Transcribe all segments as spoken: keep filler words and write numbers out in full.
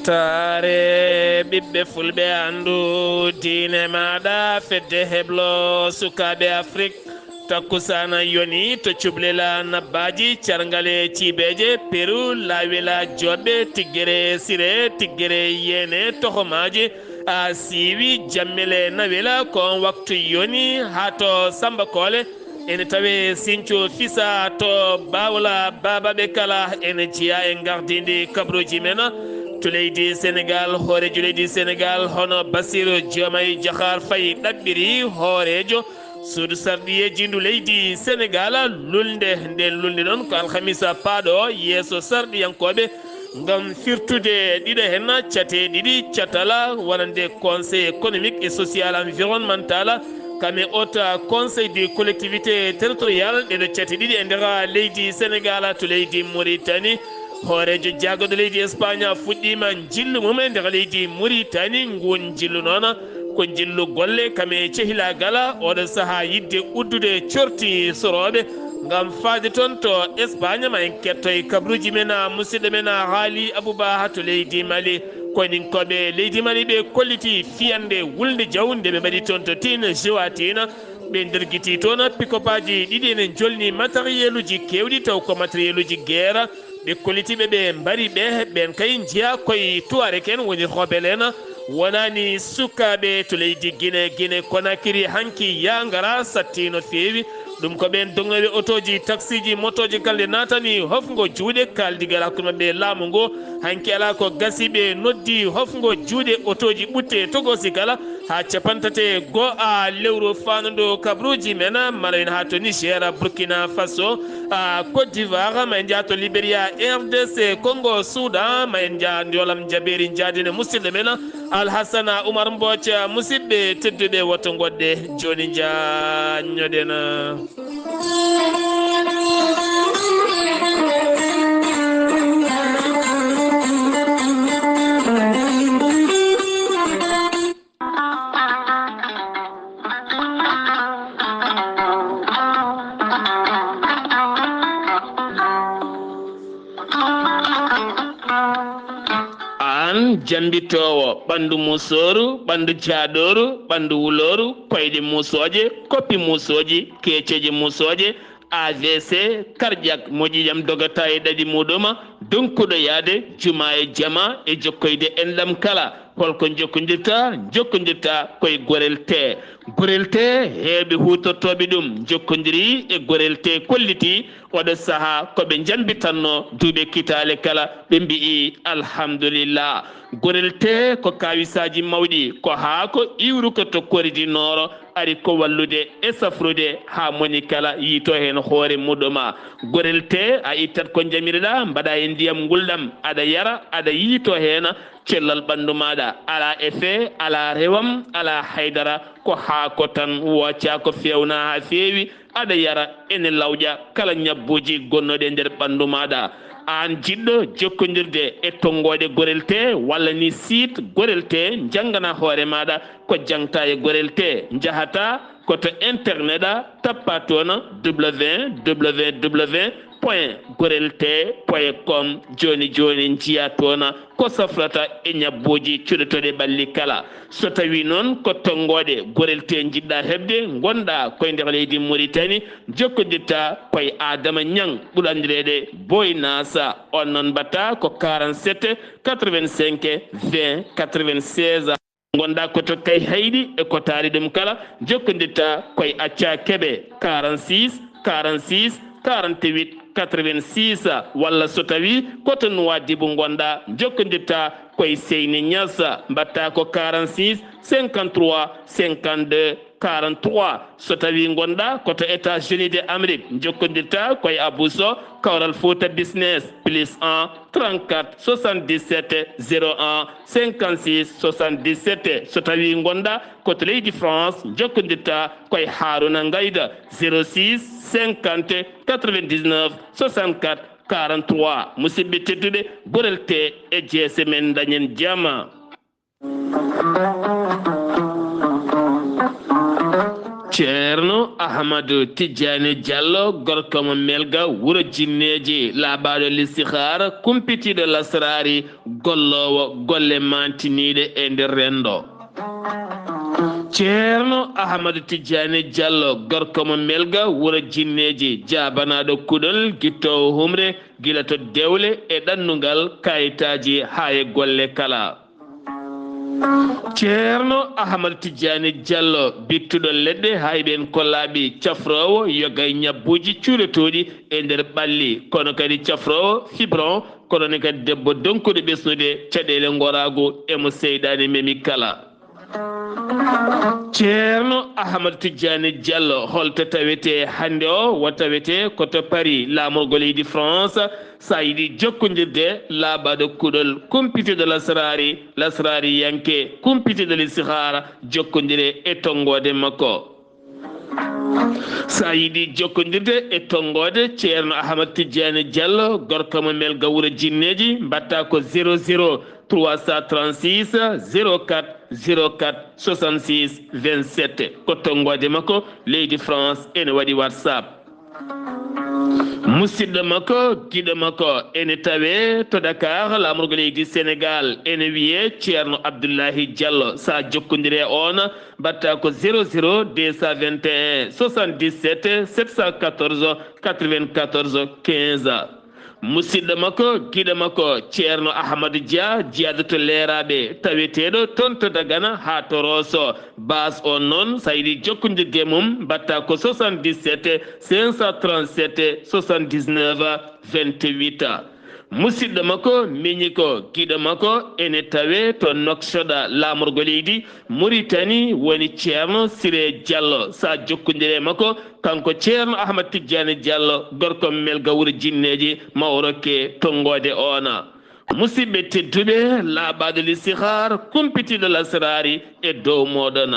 Taare ɓiɓɓe fulɓe, anndu diine maaɗa, fedde heblo sukaaɓe Afrik. Takkusaana yoni to Cublela Nabbaaji, Carngale Ciibeeje, Peru, Laawela Jooɓe, Tiggere Sire, Tiggere Yeene, Tohomaaji, a siiwi Jammele Nawela, ko on waktu yoni haa to Samba Koole. Ene tawee Sinthiou Fissa to Bawla, baabaaɓe kala ene jeyaa e ngardiindi kabaruuji men. To leydi Senegaal, hooreejo leydi Senegaal hono Bassirou Diomaye Diakhar Faye ɗaɓɓiri hooreejo suudu sarɗiyeeji ndu leydi Senegaal lulnde. Nden lulnde noon ko alhamisa paaɗo o yeeso sarɗiyankooɓe ngam firtude ɗiɗo heen cate ɗiɗi, catal wonande Conseil économique et social environnemental, kam e Haut Conseil des collectivités territoriales, ɗeɗo cate ɗiɗi e nder leydi Senegaal to leydi Mauritanie. Hooreejo jaagorɗo leydi Espagne fuɗɗiima njillu mum e nder leydi Mauritanie. Nguun njillu noon ko njillu golle kam e cehilaagal, oɗo sahaa yiɗde uddude corti sorooɓe ngam faade toon to Espagne. Ma en kettoy kabaruuji men, musidɗo men Haali Abouba to leydi Mali. Koyninkooɓe leydi Mali ɓe kolliti fiyannde wulnde jaw nde ɓe mbaɗi toon to Tiin, Jowatiin. Ɓe ndergiti toon pikopaaji ɗiɗi ene njolni materieluuji keewɗi, taw ko materieluuji geera. Ɓe kollitiiɓe ɓe mbari ɓe, ɓeen kay njiyaa koye Tuareg en woni rebelle en. Wonaani sukaaɓe to leydi Gine, Gine Konakiri hanki yaa ngaraa sattii no feewi. Ɗum ko ɓeen dognooɓe otooji, taksiiji, motooji kala nde naatani hofngo juuɗe kaaldigal hakkunde maɓɓe e laamu ngu. Hanki alaa ko gasi ɓe noddi hofngo juuɗe otooji ɓutte togosi kala haa capantate goo a lewru faandu kabaruuji men. Ma en haa to Niger, Burkina Faso, a Côte d'Ivoire, ma en njaha to Liberia, R D C Congo, Soudan, ma en njaha Ndiolam Jabeeri njaadine musidɗo men Alhassana Oumar Mbodj. Musidɓe tedduɓe, woto ngoɗɗe jooni njaññoɗen. Aan jambitoowo ɓanndu musooru, ɓanndu jaadooru, ɓanndu wulooru, koyɗe musooje, koppi musooji, keeceeje musooje, A V C, cardiaque, moƴƴi jam dogata e ɗaɗi muɗum, donkuɗo yahde juma e jama e jokkoyde enɗam kala. Holko jokkondirta? Jokkondirta koye Gorel Tee. Gorel Tee, heewɓe huutortooɓe ɗum jokkondiri e Gorel Tee, kolliti oɗo sahaa ko ɓe jambitanno duuɓe kitaale kala, ɓe mbi'i alhamdulillah. Gorel Tee ko kaawisaaji mawɗi, ko haako iwruko to Kori du Nord, ari ko wallude e safrude haa moni kala yiito heen hoore muɗum. Gorel Tee, a ittat ko jamirɗa, mbaɗa e ndiyam ngulɗam, aɗa yara, aɗa yiito heen, cellal ɓanndu maaɗa, alaa effet, alaa rewam, alaa haydara, ko haako tan, wooca ko feewna haa feewi, aɗa yara, ene lawƴa kala ñabbuuji gonnoɗi e nder ɓanndu maaɗa. Aan jiɗɗo jokkondirde e tonngooɗe Gorel Tee walla ni site Gorel Tee, njanngana hoore maaɗa ko jaŋta e Gorel Tee. Njahata ko to internet a, tappa toon www point gorel tee point com. Jooni jooni njiya toon ko safrata e ñabbuuji cuɗotoɗe ɓalli kala. So tawii noon ko tonngooɗe Gorel Tee njiɗɗa heɓde, ngonɗa koye nder leydi Mauritanie, jokkondirta koye Adama Ñaŋ, ɓuri anndireede Boy Nasa. On noon mbaɗta ko quarante-sept quatre-vingt-cinq vingt quatre-vingt-seize. Ngonɗa ko to Kayhayɗi e ko taari ɗum kala, jokkondirta koye Acca Kebe, quarante-six quarante-six quarante-huit quatre-vingt-six, walla so tawii ko to Nuwaadibu ngonɗa, jokkondirta koye Seyni Ñas, mbaɗta ko quarante-six cinquante-trois cinquante-deux quarante-trois. So tawii ngonɗa ko to États-Unis de Amérique, jokkondirta koye Abou Sow, Kawral Fouta Business, plus un trente-quatre soixante-dix-sept zéro un cinquante-six soixante-dix-sept. So tawii ngonɗa ko to leydi France, jokkondirta koye Haruna Ngayda, zéro six cinquante quatre-vingt-dix-neuf soixante-quatre quarante-trois. Musidɓe tedduɓe, Gorel Tee e jeese men, dañen jama. Ceerno Ahmadu Tijjaani Jallo, gorko mo Melga, wuro Jinneeji, laaɓaaɗo listihaara, kumpitiiɗo lasraari, golloowo golle maantiniiɗe e nder renndo. Ceerno Ahmadu Tijjaani Jallo, gorko mo Melga, wuro Jinneeji, jaabanaaɗo kuɗol, gittoowo humre, gila to dewle e ɗannungal, kayitaaji haa e golle kala. Ceerno Ahmad Tijjaani Jallo, bittuɗo leɗɗe, hayɓe en kollaaɓi, cafroowo yoga e ñabbuuji cuuɗotooɗi e nder ɓalli, kono kadi cafroowo fibron, kono ne kadi debbo donkuɗo ɓesnude caɗeele ngoraagu e mo seyɗaane memi kala. Ceerno Ahmad Tijjaani Jallo, holto tawetee hannde o? Wo tawetee ko to Paris, laamorgo leydi France. So a yiɗi jokkondirde, laaɓaaɗo kuɗol, kumpitiiɗo lasraari, lasraariyanke, kumpitiiɗo listihaara, jokkondire e tonngoode makko. So a yiɗi jokkondirde e tonngoode Ceerno Ahmad Tijjaani Jallo, gorko mo Melga, wuro Jinneeji, mbaɗtaa ko zéro zéro trois cent trente-six zéro quatre zéro quatre soixante-six vingt-sept. Ko tonngoode makko, leydi France ene waɗi WhatsApp. Musidɗo makko, giɗo makko, ene tawee to Dakar, laamorgo leydi Senegal, ene wiyee Ceerno Abdullahi Jallo. So a jokkondire e oon, mbaɗtaa ko zéro zéro deux cent vingt et un soixante-dix-sept sept cent quatorze quatre-vingt-quatorze quinze. Musidɗo makko, giɗo makko, Ceerno Ahmadu Dia, jeyaaɗo to Leeraaɓe, taweteeɗo toon to Dagana haa to Rooso. Baas on noon, so a yiɗi jokkondirde e mum, mbaɗtaa ko soixante-dix-sept cinq cent trente-sept soixante-dix-neuf vingt-huit. Musidɗo makko, miñiko, giɗo makko, ene tawee to Nouakchott, laamorgo leydi Mauritanie, woni Ceerno Siré Diallo. So a jokkondire e makko, kanko Ceerno Ahmad Tijjaani Diallo, gorko Melga, wuro Jinneeji, ma o rokke tonngoode oona. Musidɓe tedduɓe, laaɓaaɗo listihaar, kumpitiiɗo lasraari e dow mooɗon.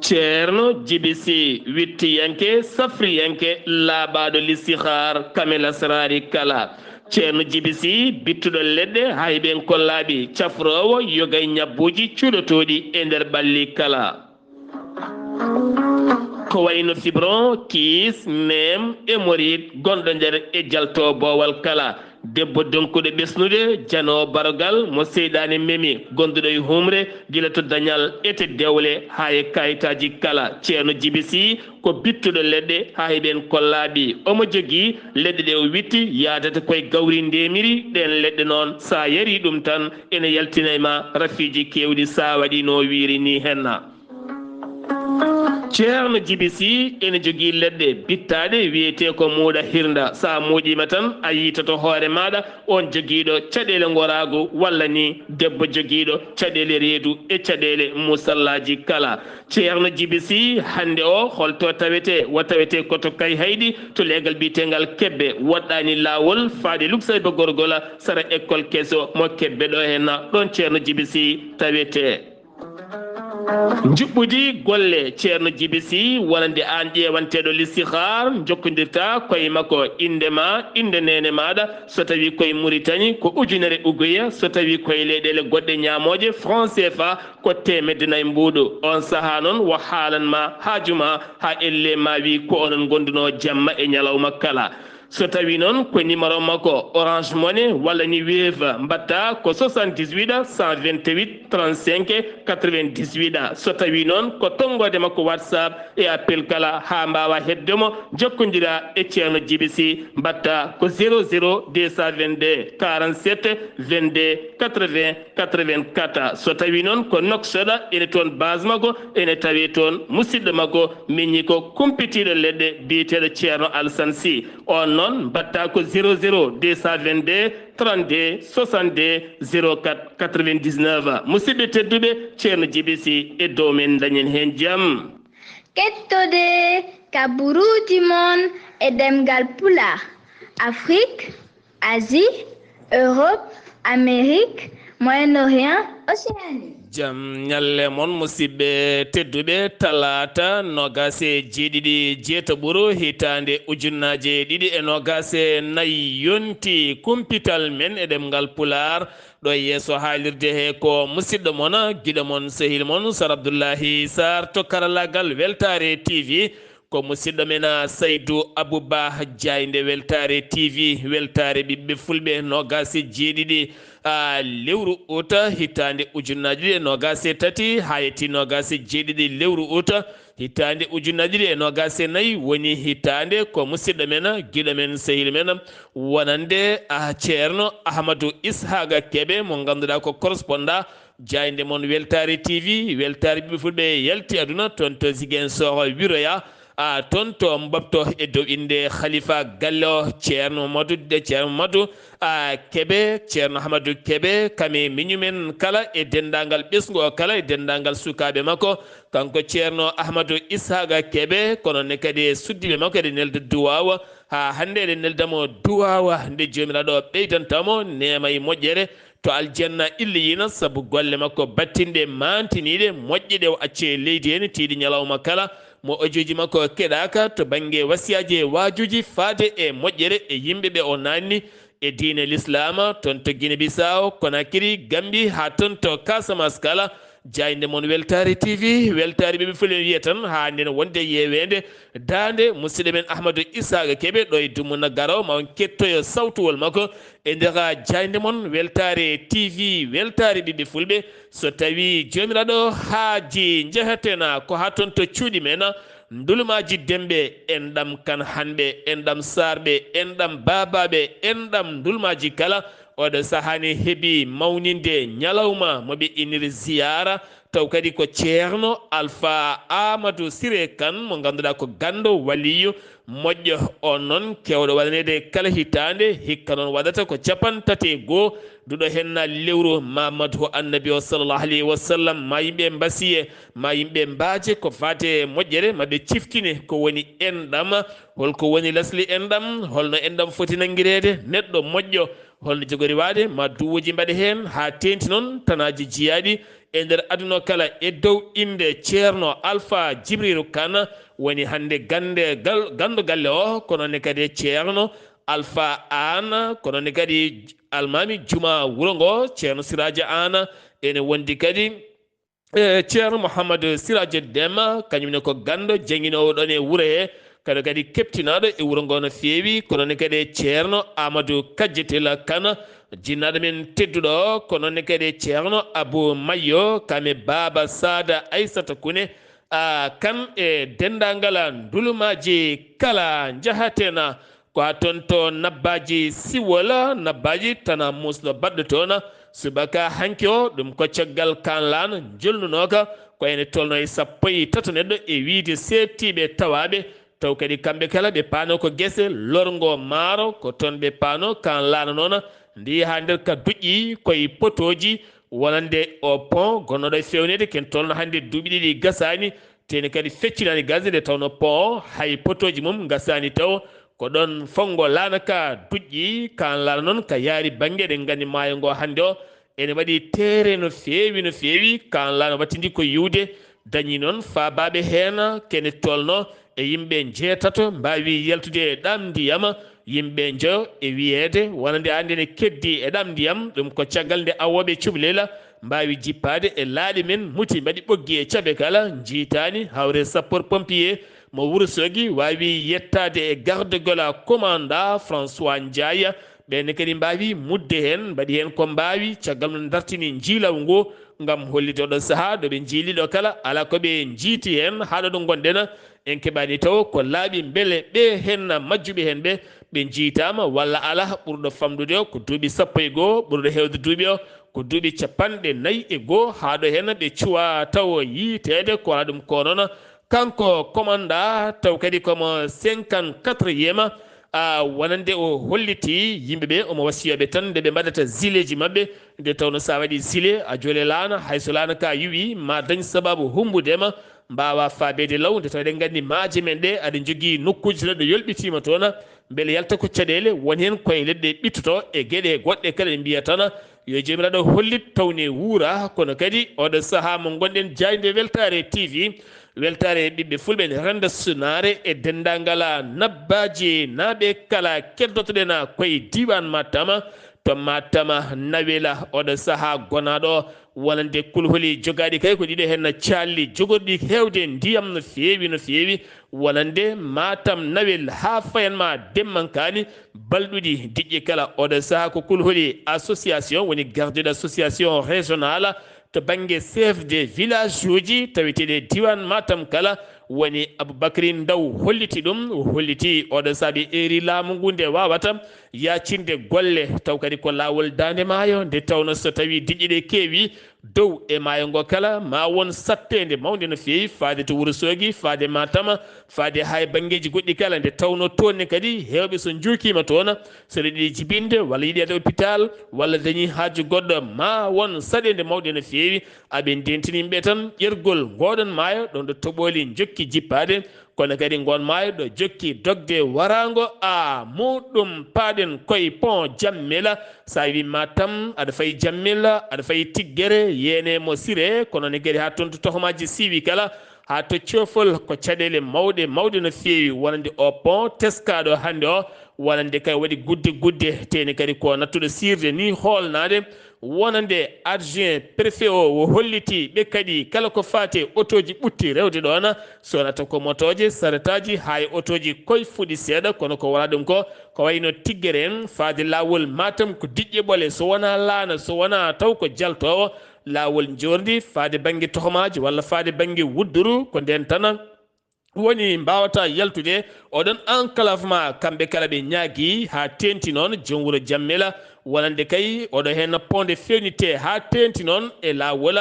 Ceerno Jibi Si, wittiyanke, safriyanke, laaɓaaɗo listihaar, kame lasraari kala. Ceerno Jibi Si, bittuɗo leɗɗe, hayɓe en kollaaɓi, cafroowo, yoga e ñabbuuji cuuɗotooɗi e nder ɓalli kala. Ko wayno fibron, kiis, neem, hémorroïde, gonɗo nder e jalto boowal kala. Debbo donkuɗo ɓesnude, janoowo barogal, mo seyɗaane memi, gonɗuɗo e humre, gila to dañal e to dewle haa e kayitaaji kala. Ceerno Jibi Si, ko bittuɗo leɗɗe, haa heɓen kollaaɓi. Omo jogii leɗɗe ɗe o witti, yaadata koye gawri ndeemiri. Ɗeen leɗɗe noon, so a yarii ɗum tan, ene yaltina e ma rafiiji keewɗi, so a waɗii no o wiiri nii henna. Ceerno Jibi Si ene jogii leɗɗe bittaaɗe, wiyetee ko muuɗa hirnda. So a muuƴiima tan, a yiitoto hoore maaɗa, oon jogiiɗo caɗeele ngoraagu, walla ni debbo jogiiɗo caɗeele reedu e caɗeele musallaaji kala. Ceerno Jibi Si, hannde o, holto tawetee? Wo tawetee ko to Kayhayɗi, to leegal biyeteengal Kebbe, woɗɗaani laawol faade Luksayba Gorgola, sara école keso mo Kebbe ɗo henna, ɗoon Ceerno Jibi Si tawetee. Njuɓɓudi golle Ceerno Jibi Si, wonande aan ƴeewanteeɗo listihaar, njokkondirta koye makko innde ma, innde neene maaɗa, so tawii koye Muritani ko ujunere uguya, so tawii koye leyɗeele goɗɗe ñaamooje, franc C F A ko teemedde nayi mbuuɗu. Oon sahaa noon wo haalan ma haaju ma haa elle ma wii ko onon ngondunoo jamma e ñalawma kala. So tawii noon ko numéro makko Orange Money walla ni Wave, mbaɗta ko soixante-dix-huit cent vingt-huit trente-cinq quatre-vingt-dix-huit. So tawii noon ko tonngoode makko WhatsApp e appel kala, haa mbaawa heɓde mo, jokkondira e Ceerno Jibi Si, mbaɗta ko zéro zéro deux cent vingt-deux quarante-sept vingt-deux quatre-vingts quatre-vingt-quatre. So tawii noon ko Nouakchott, ene toon base makko, ene tawee toon musidɗo makko, miñi ko kumpitiiɗo leɗɗe biyeteeɗo Ceerno Alsan Si. Oon noon, mbaɗta ko zéro zéro deux cent vingt-deux trente-deux soixante-deux zéro quatre quatre-vingt-dix-neuf. Musidɓe tedduɓe, Ceerno Jibi Si e dow men, dañen heen jam. Kettode kaburuuji mon e ɗemngal Pulaar, Afrik, Asie, Europe, Amérique, Moyen-Orient, Océanie. Jam ñalle mon, musidɓe tedduɓe. Talaata noogaas e jeeɗiɗi jeetaɓuru hitaande ujunnaaje ɗiɗi e noogaas e nayi yonti kumpital men e ɗemngal Pulaar. Ɗo e yeeso haalirde he ko musidɗo mon, giɗo mon, sehil mon, Sar Abdullahi Sar to karallaagal Weltaare T V. Ko musidɗo men, a, Saydu Abu Ba, jaaynde Weltaare T V, weltaare ɓiɓɓe fulɓe, noogaas e jeeɗiɗi, a, lewru uta, hitaande ujunnaaje ɗiɗi e noogaas e tati, haa yetti noogaas e jeeɗiɗi lewru uta, hitaande ujunnaaje ɗiɗi e noogaas e nayi, woni hitaande ko musidɗo men, giɗo men, sehil men, wonande, a, Ceerno Ahmadu Ishaga Kebe, mo ngannduɗaa ko correspondant jaaynde mon Weltaare T V, weltaare ɓiɓɓe fulɓe yalti aduna, toon to Ziguinchor Wiroya, a, toon to Mbopto, e dow innde Khalifa galle o, Ceerno Madu, de Ceerno Madu, a, Kebe, Ceerno Ahmadu Kebe, kam e miñum en kala, e denndaangal ɓesngu o kala, e denndaangal sukaaɓe makko. Kanko Ceerno Ahmadu Ishaga Kebe, kono ne kadi e suddiiɓe makko, eɗen nelda duwaawa. Haa hannde eɗen nelda mo duwaawa nde Joomiraaɗo ɓeydanta mo neema e moƴƴere to aljanna illiyina, sabu golle makko battinɗe, maantiniiɗe, moƴƴe ɗe o acci e leydi heen, tiiɗi ñalawma kala, mo ajuuji makko keɗaaka to bannge wasiyaaji e waajuuji faade e moƴƴere e yimɓe ɓe o naanni e diine Lislaama, toon to Guinée Bissau, Conakry, Gambie, haa toon to Casamance kala. Jaaynde mon Weltaare T V, weltaare ɓiɓɓe fulɓe wiya tan, haa nden wonde yeeweende daande musidɗo men Ahmadu Isaaga Kebe ɗo e Dumuna Garo, ma on kettoyo sawtuwol makko e nder jaaynde mon Weltaare T V, weltaare ɓiɓɓe fulɓe. So tawi Joomiraaɗo haaji njahaten ko haa toon to cuuɗi men, Ndulumaaji Demɓe, enɗam Kan Hanɓe, enɗam Saarɓe, enɗam Baabaaɓe, enɗam Ndulumaaji kala, oɗo sahaa ne heɓi mawninde ñalawma mo ɓe inniri ziyaara, taw kadi ko Ceerno Alfa Aamadu Sire Kan, mo ngannduɗaa ko ganndo waliyu moƴƴo, on noon keewɗo waɗaneede kala hitaande, hikka noon waɗata ko capanɗe tati e goo, duɗo heen na lewru Mamadou Annabi o sallallahu alayhi wa sallam, ma yimɓe mbasiye, ma yimɓe mbaaje ko faati e moƴƴere, ma ɓe ciftine ko woni enɗam, holko woni lasli enɗam, holno enɗam foti nanngireede, neɗɗo moƴƴo, holno jogori waade, ma duwuuji mbaɗe heen, haa teeŋti noon tanaaji jiyaaɗi e nder aduna o kala, e dow innde Ceerno Alfa Jibriiru Kan, woni hannde gannde gal-, ganndo galle o, kono ne kadi Ceerno Alfa Aan, kono ne kadi Almaami Juma wuro ngo, Ceerno Siraaji Aan, ene wondi kadi, e, Ceerno Mouhamadou Siraaji Dema, kañum ne ko ganndo jannginoowo ɗoon e wuro he, kadi kadi keɓtinaaɗo e wuro ngo no feewi, kono ne kadi Ceerno Amadou Kajjetela Kan, jinnaaɗo men tedduɗo, kono ne kadi Ceerno Abou Mayo, kam e Baaba Saada Aysata Kune, a, Kan e denndaangal ndulumaaji kala njahaten, ko haa toon to Nabbaaji Siwol, Nabbaaji tana muusɗo baɗɗo toon, subaka hanki o, ɗum ko caggal Kan Laan jolnunooka, ko ene tolnoo e sappo e tato neɗɗo e wiyde seedtiiɓe tawaaɓe, taw kadi kamɓe kala ɓe paanoo ko gese, lorngo maaro, ko toon ɓe paanoo, Kan Laan noon, ndi haa nder ka duƴƴi, koye potooji, wonande o pont gonnooɗo e feewneede, ken tolno hannde duuɓi ɗiɗi gasaani, teeni kadi feccinaani gasde, nde tawno pont o, hay potooji mum ngasaani taw, ko ɗoon fonngo laana ka duƴƴi, Kan Laana noon ka yaari bannge, eɗen nganndi maayo ngo hannde o, ene waɗi teere no feewi, no feewi, Kan Laana wattindi ko yiwde, dañi noon faabaaɓe heen, kene tolno e yimɓe njeetato mbaawi yaltude e ɗaam ndiyam, yimɓe njoyo e wiyeede, wonande hannde ne keddi e ɗaam ndiyam, ɗum ko caggal nde awooɓe cuɓleela mbaawi jippaade e laaɗe men, muti mbaɗi ɓoggi e cabe kala, njiitaani, hawre sapeur pompier mo Wuro Soogi waawi yettaade e garde gola commandant François Ndiaye, ɓeen kadi mbaawi mudde heen, mbaɗi heen ko mbaawi, caggal mum dartini njiilaw ngu, ngam hollitde oɗo sahaa ɗo ɓe njiili ɗo kala, alaa ko ɓe njiiti heen, haa ɗo ɗo ngonɗen, en keɓaani taw ko laaɓi mbele ɓe heen majjuɓe heen ɓe, ɓe njiitaama walla alaa, ɓurɗo famɗude o ko duuɓi sappo e goo, ɓurɗo heewde duuɓi o ko duuɓi capanɗe nayi e goo, haa ɗo heen ɓe cuwaa taw yiiteede, ko alaa ɗum ko noon. Kanko commandant taw kadi komo cinquante-quatrième, a, wonande o holliti yimɓe ɓe, omo wasiyooɓe tan nde ɓe mbaɗata gileeji maɓɓe, nde tawno so a waɗi gilet, a joole laana, hay so laana ka yuwi, ma dañ sababu humbude ma, mbaawa faabeede law, nde taw eɗen nganndi maaje men ɗe, aɗa jogii nokkuuji tan ɗo yolɓitiima toon, mbele yalta ko caɗeele, won heen koye leɗɗe ɓittoto e geɗe goɗɗe kala ɗe mbiya tan, yo Joomiraaɗo hollit tawne wuura, kono kadi oɗo sahaa mo ngonɗen jaaynde Weltaare T V, Weltaare ɓiɓɓe fulɓe ne rennda sunaare e denndaangal nabbaaji naaɓe kala keddotoɗen koye diiwaan Matam, to Matam Nawela, oɗo sahaa gonaaɗo o, wonande kulhuli jogaaɗi kay ko ɗiɗo heen calli jogorɗi heewde ndiyam no feewi, no feewi, wonande Matam Nawel haa fayanma Demmankaani, balɗuɗi diƴƴe kala. Oɗo sahaa ko kulhuli association woni gardien d'association régionale to bannge chef de village uji taweteeɗi e diiwaan Matam kala, woni Aboubacry Ndaw holliti ɗum. O holliti oɗo saabi eri laamu ngu nde waawata yaacinde golle, taw kadi ko laawol daande maayo, nde tawno so tawii diƴƴe ɗe keewi dow e maayo ngo kala, ma won satteende mawnde no feewi, faade to Wuro Soogi, faade Matam, faade haa e banngeeji goɗɗi kala, nde tawno toon ne kadi heewɓe so njuukiima toon, so ɗe ɗiɗi jibinde walla yiɗi yaade hôpital walla dañi haaju goɗɗo, ma won saɗeende mawɗe no feewi. Aɓe ndentini yimɓe tan ƴergol ngoɗon maayo ɗon ɗo toɓooli njokki jippaade, kono kadi ngon maayo ɗo jokki dogde waraango a muɗum. Paaɗen koye pont Jammela, so a wi Matam, aɗa fayi Jammela, aɗa fayi Tiggere, Yeene mo Sire, kono ne kadi haa toon to tohomaaji siiwi kala, haa to Coofol, ko caɗeele mawɗe, mawɗe no feewi, wonande o pont teskaaɗo hannde o, wonande kay waɗi gudde gudde, teni kadi ko nattuɗo siirde ni hoolnaade, wonande adjoint préfet o, o holliti ɓe kadi kala ko faati e otooji ɓutti rewde ɗoon, so wonata ko motooje, saretaaji, haa e otooji koye fuɗi seeɗa, kono ko wona ɗum ko, ko wayno Tiggere en, faade laawol Matam ko diƴƴe ɓole, so wonaa laana, so wonaa taw ko jaltoowo, laawol njoorndi faade bannge tohomaaji walla faade bannge wudduru, ko ndeen tan woni mbaawata yaltude. Oɗon enclavement, kamɓe kala ɓe ñaagi haa teenti noon joom wuro Jammela, wonande kay oɗo heen pont nde feewnitee haa teenti noon e laawol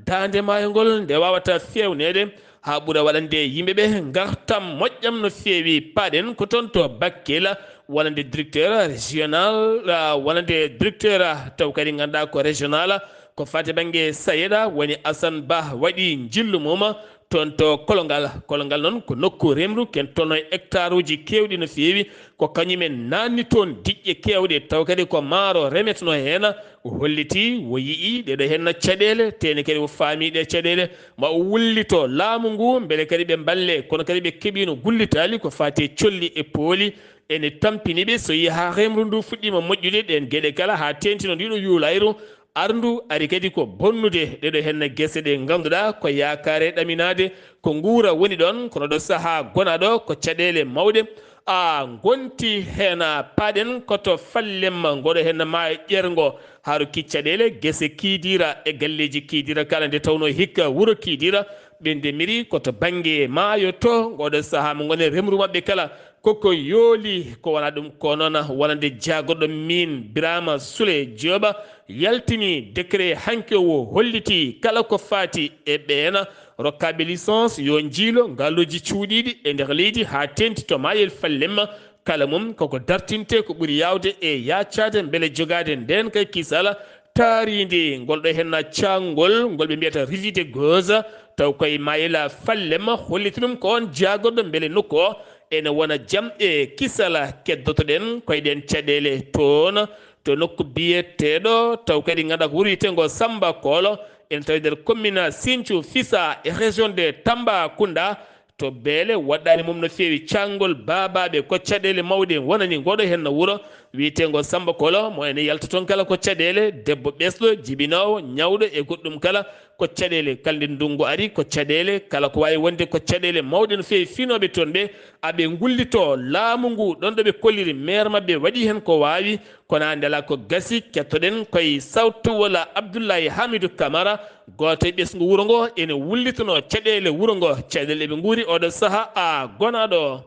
daande maayo ngol nde waawata feewneede haa ɓura waɗande yimɓe ɓe ngartam moƴƴam no feewi. Paaɗen ko toon to Bakel, wonande directeur régional, ah, wonande directeur, ah, taw kadi ngannduɗaa ko régional, ko faati bannge SAED, woni Assane Ba waɗi njillu mum toon to Kolongal. Kolongal noon ko nokku remru, ken tolno e hectare uji keewɗi no feewi, ko kañumen naanni toon diƴƴe keewɗe, taw kadi ko maaro remetno heen. O holliti, o yi'i ɗeɗo heen caɗeele, teni kadi o faami ɗe caɗeele, ma o wullito laamu ngu, mbele kadi ɓe mballe, kono kadi ɓe keɓino gullitaali ko faati e colli e pooli, ene tampini ɓe. So yii haa remru ndu fuɗɗiima moƴƴude, ɗeen geɗe kala, haa teentino ndiɗo yuulayru, arndu ari kadi ko bonnude ɗeɗo heen gese ɗe ngannduɗaa ko yaakaare ɗaminaade, ko nguura woni ɗoon, kono ɗo sahaa gonaaɗo ko caɗeele mawɗe. A ngonti heen, a paaɗen ko to Fallemma, ngoɗo heen maayo ƴeerngo, haa rokki caɗeele gese kiidiira e galleeji kiidiira kala, nde tawno hikka wuro kiidiira ɓe ndemiri ko to bannge maayo to, ngoɗo sahaa mo ngoni remru maɓɓe kala koko yooli. Ko wona ɗum ko noon, wonande jaagorɗo min Birama Souleye Diop yaltini décret hanki o, holliti kala ko faati e ɓeen rokkaaɓe licence yo njiilo ngaaluuji cuuɗiiɗi e nder leydi haa teenti to Mayel Fallemma. Kala mum koko dartinte ko ɓuri yaawde e yaacaade mbele jogaade ndeen kay kisal taariindi. Ngol ɗo heen caangol ngol ɓe mbiyata revue de gauze, taw koye Mayel Fallemma holliti ɗum ko oon jaagorɗo mbele nokku o ene wona jam e kisal. Keddotoɗen koye ɗeen caɗeele toon to nokku biyeteeɗo, taw kadi ngannduɗaa ko wuro wiyeteengo Samba Kolo, ene tawi nder commune Sinthiou Fissa e région de Tambacounda. To Beele waɗɗaani mum no feewi, caangol baabaaɓe ko caɗeele mawɗe wonani ngoɗo heen wuro wiyeteengo Samba Kolo, mo ene yalta toon kala ko caɗeele, debbo ɓesɗo, jibinoowo, ñawɗo e goɗɗum kala, ko caɗeele. Kala nde ndunngu ari, ko caɗeele, kala ko waawi wonde ko caɗeele mawɗe no feewi. Fiinooɓe toon ɓe, aɓe ngullitoo laamu ngu, ɗoon ɗo ɓe kolliri maire maɓɓe waɗi heen ko waawi, kono haa ndela ko gasi. Kettoɗen koye sawtu walla Abdoulaye Hamidou Camara, gooto e ɓesngu wuro ngo, ene wullitunoo caɗeele wuro ngo, caɗeele ɓe nguuri oɗo sahaa. A gonaaɗo.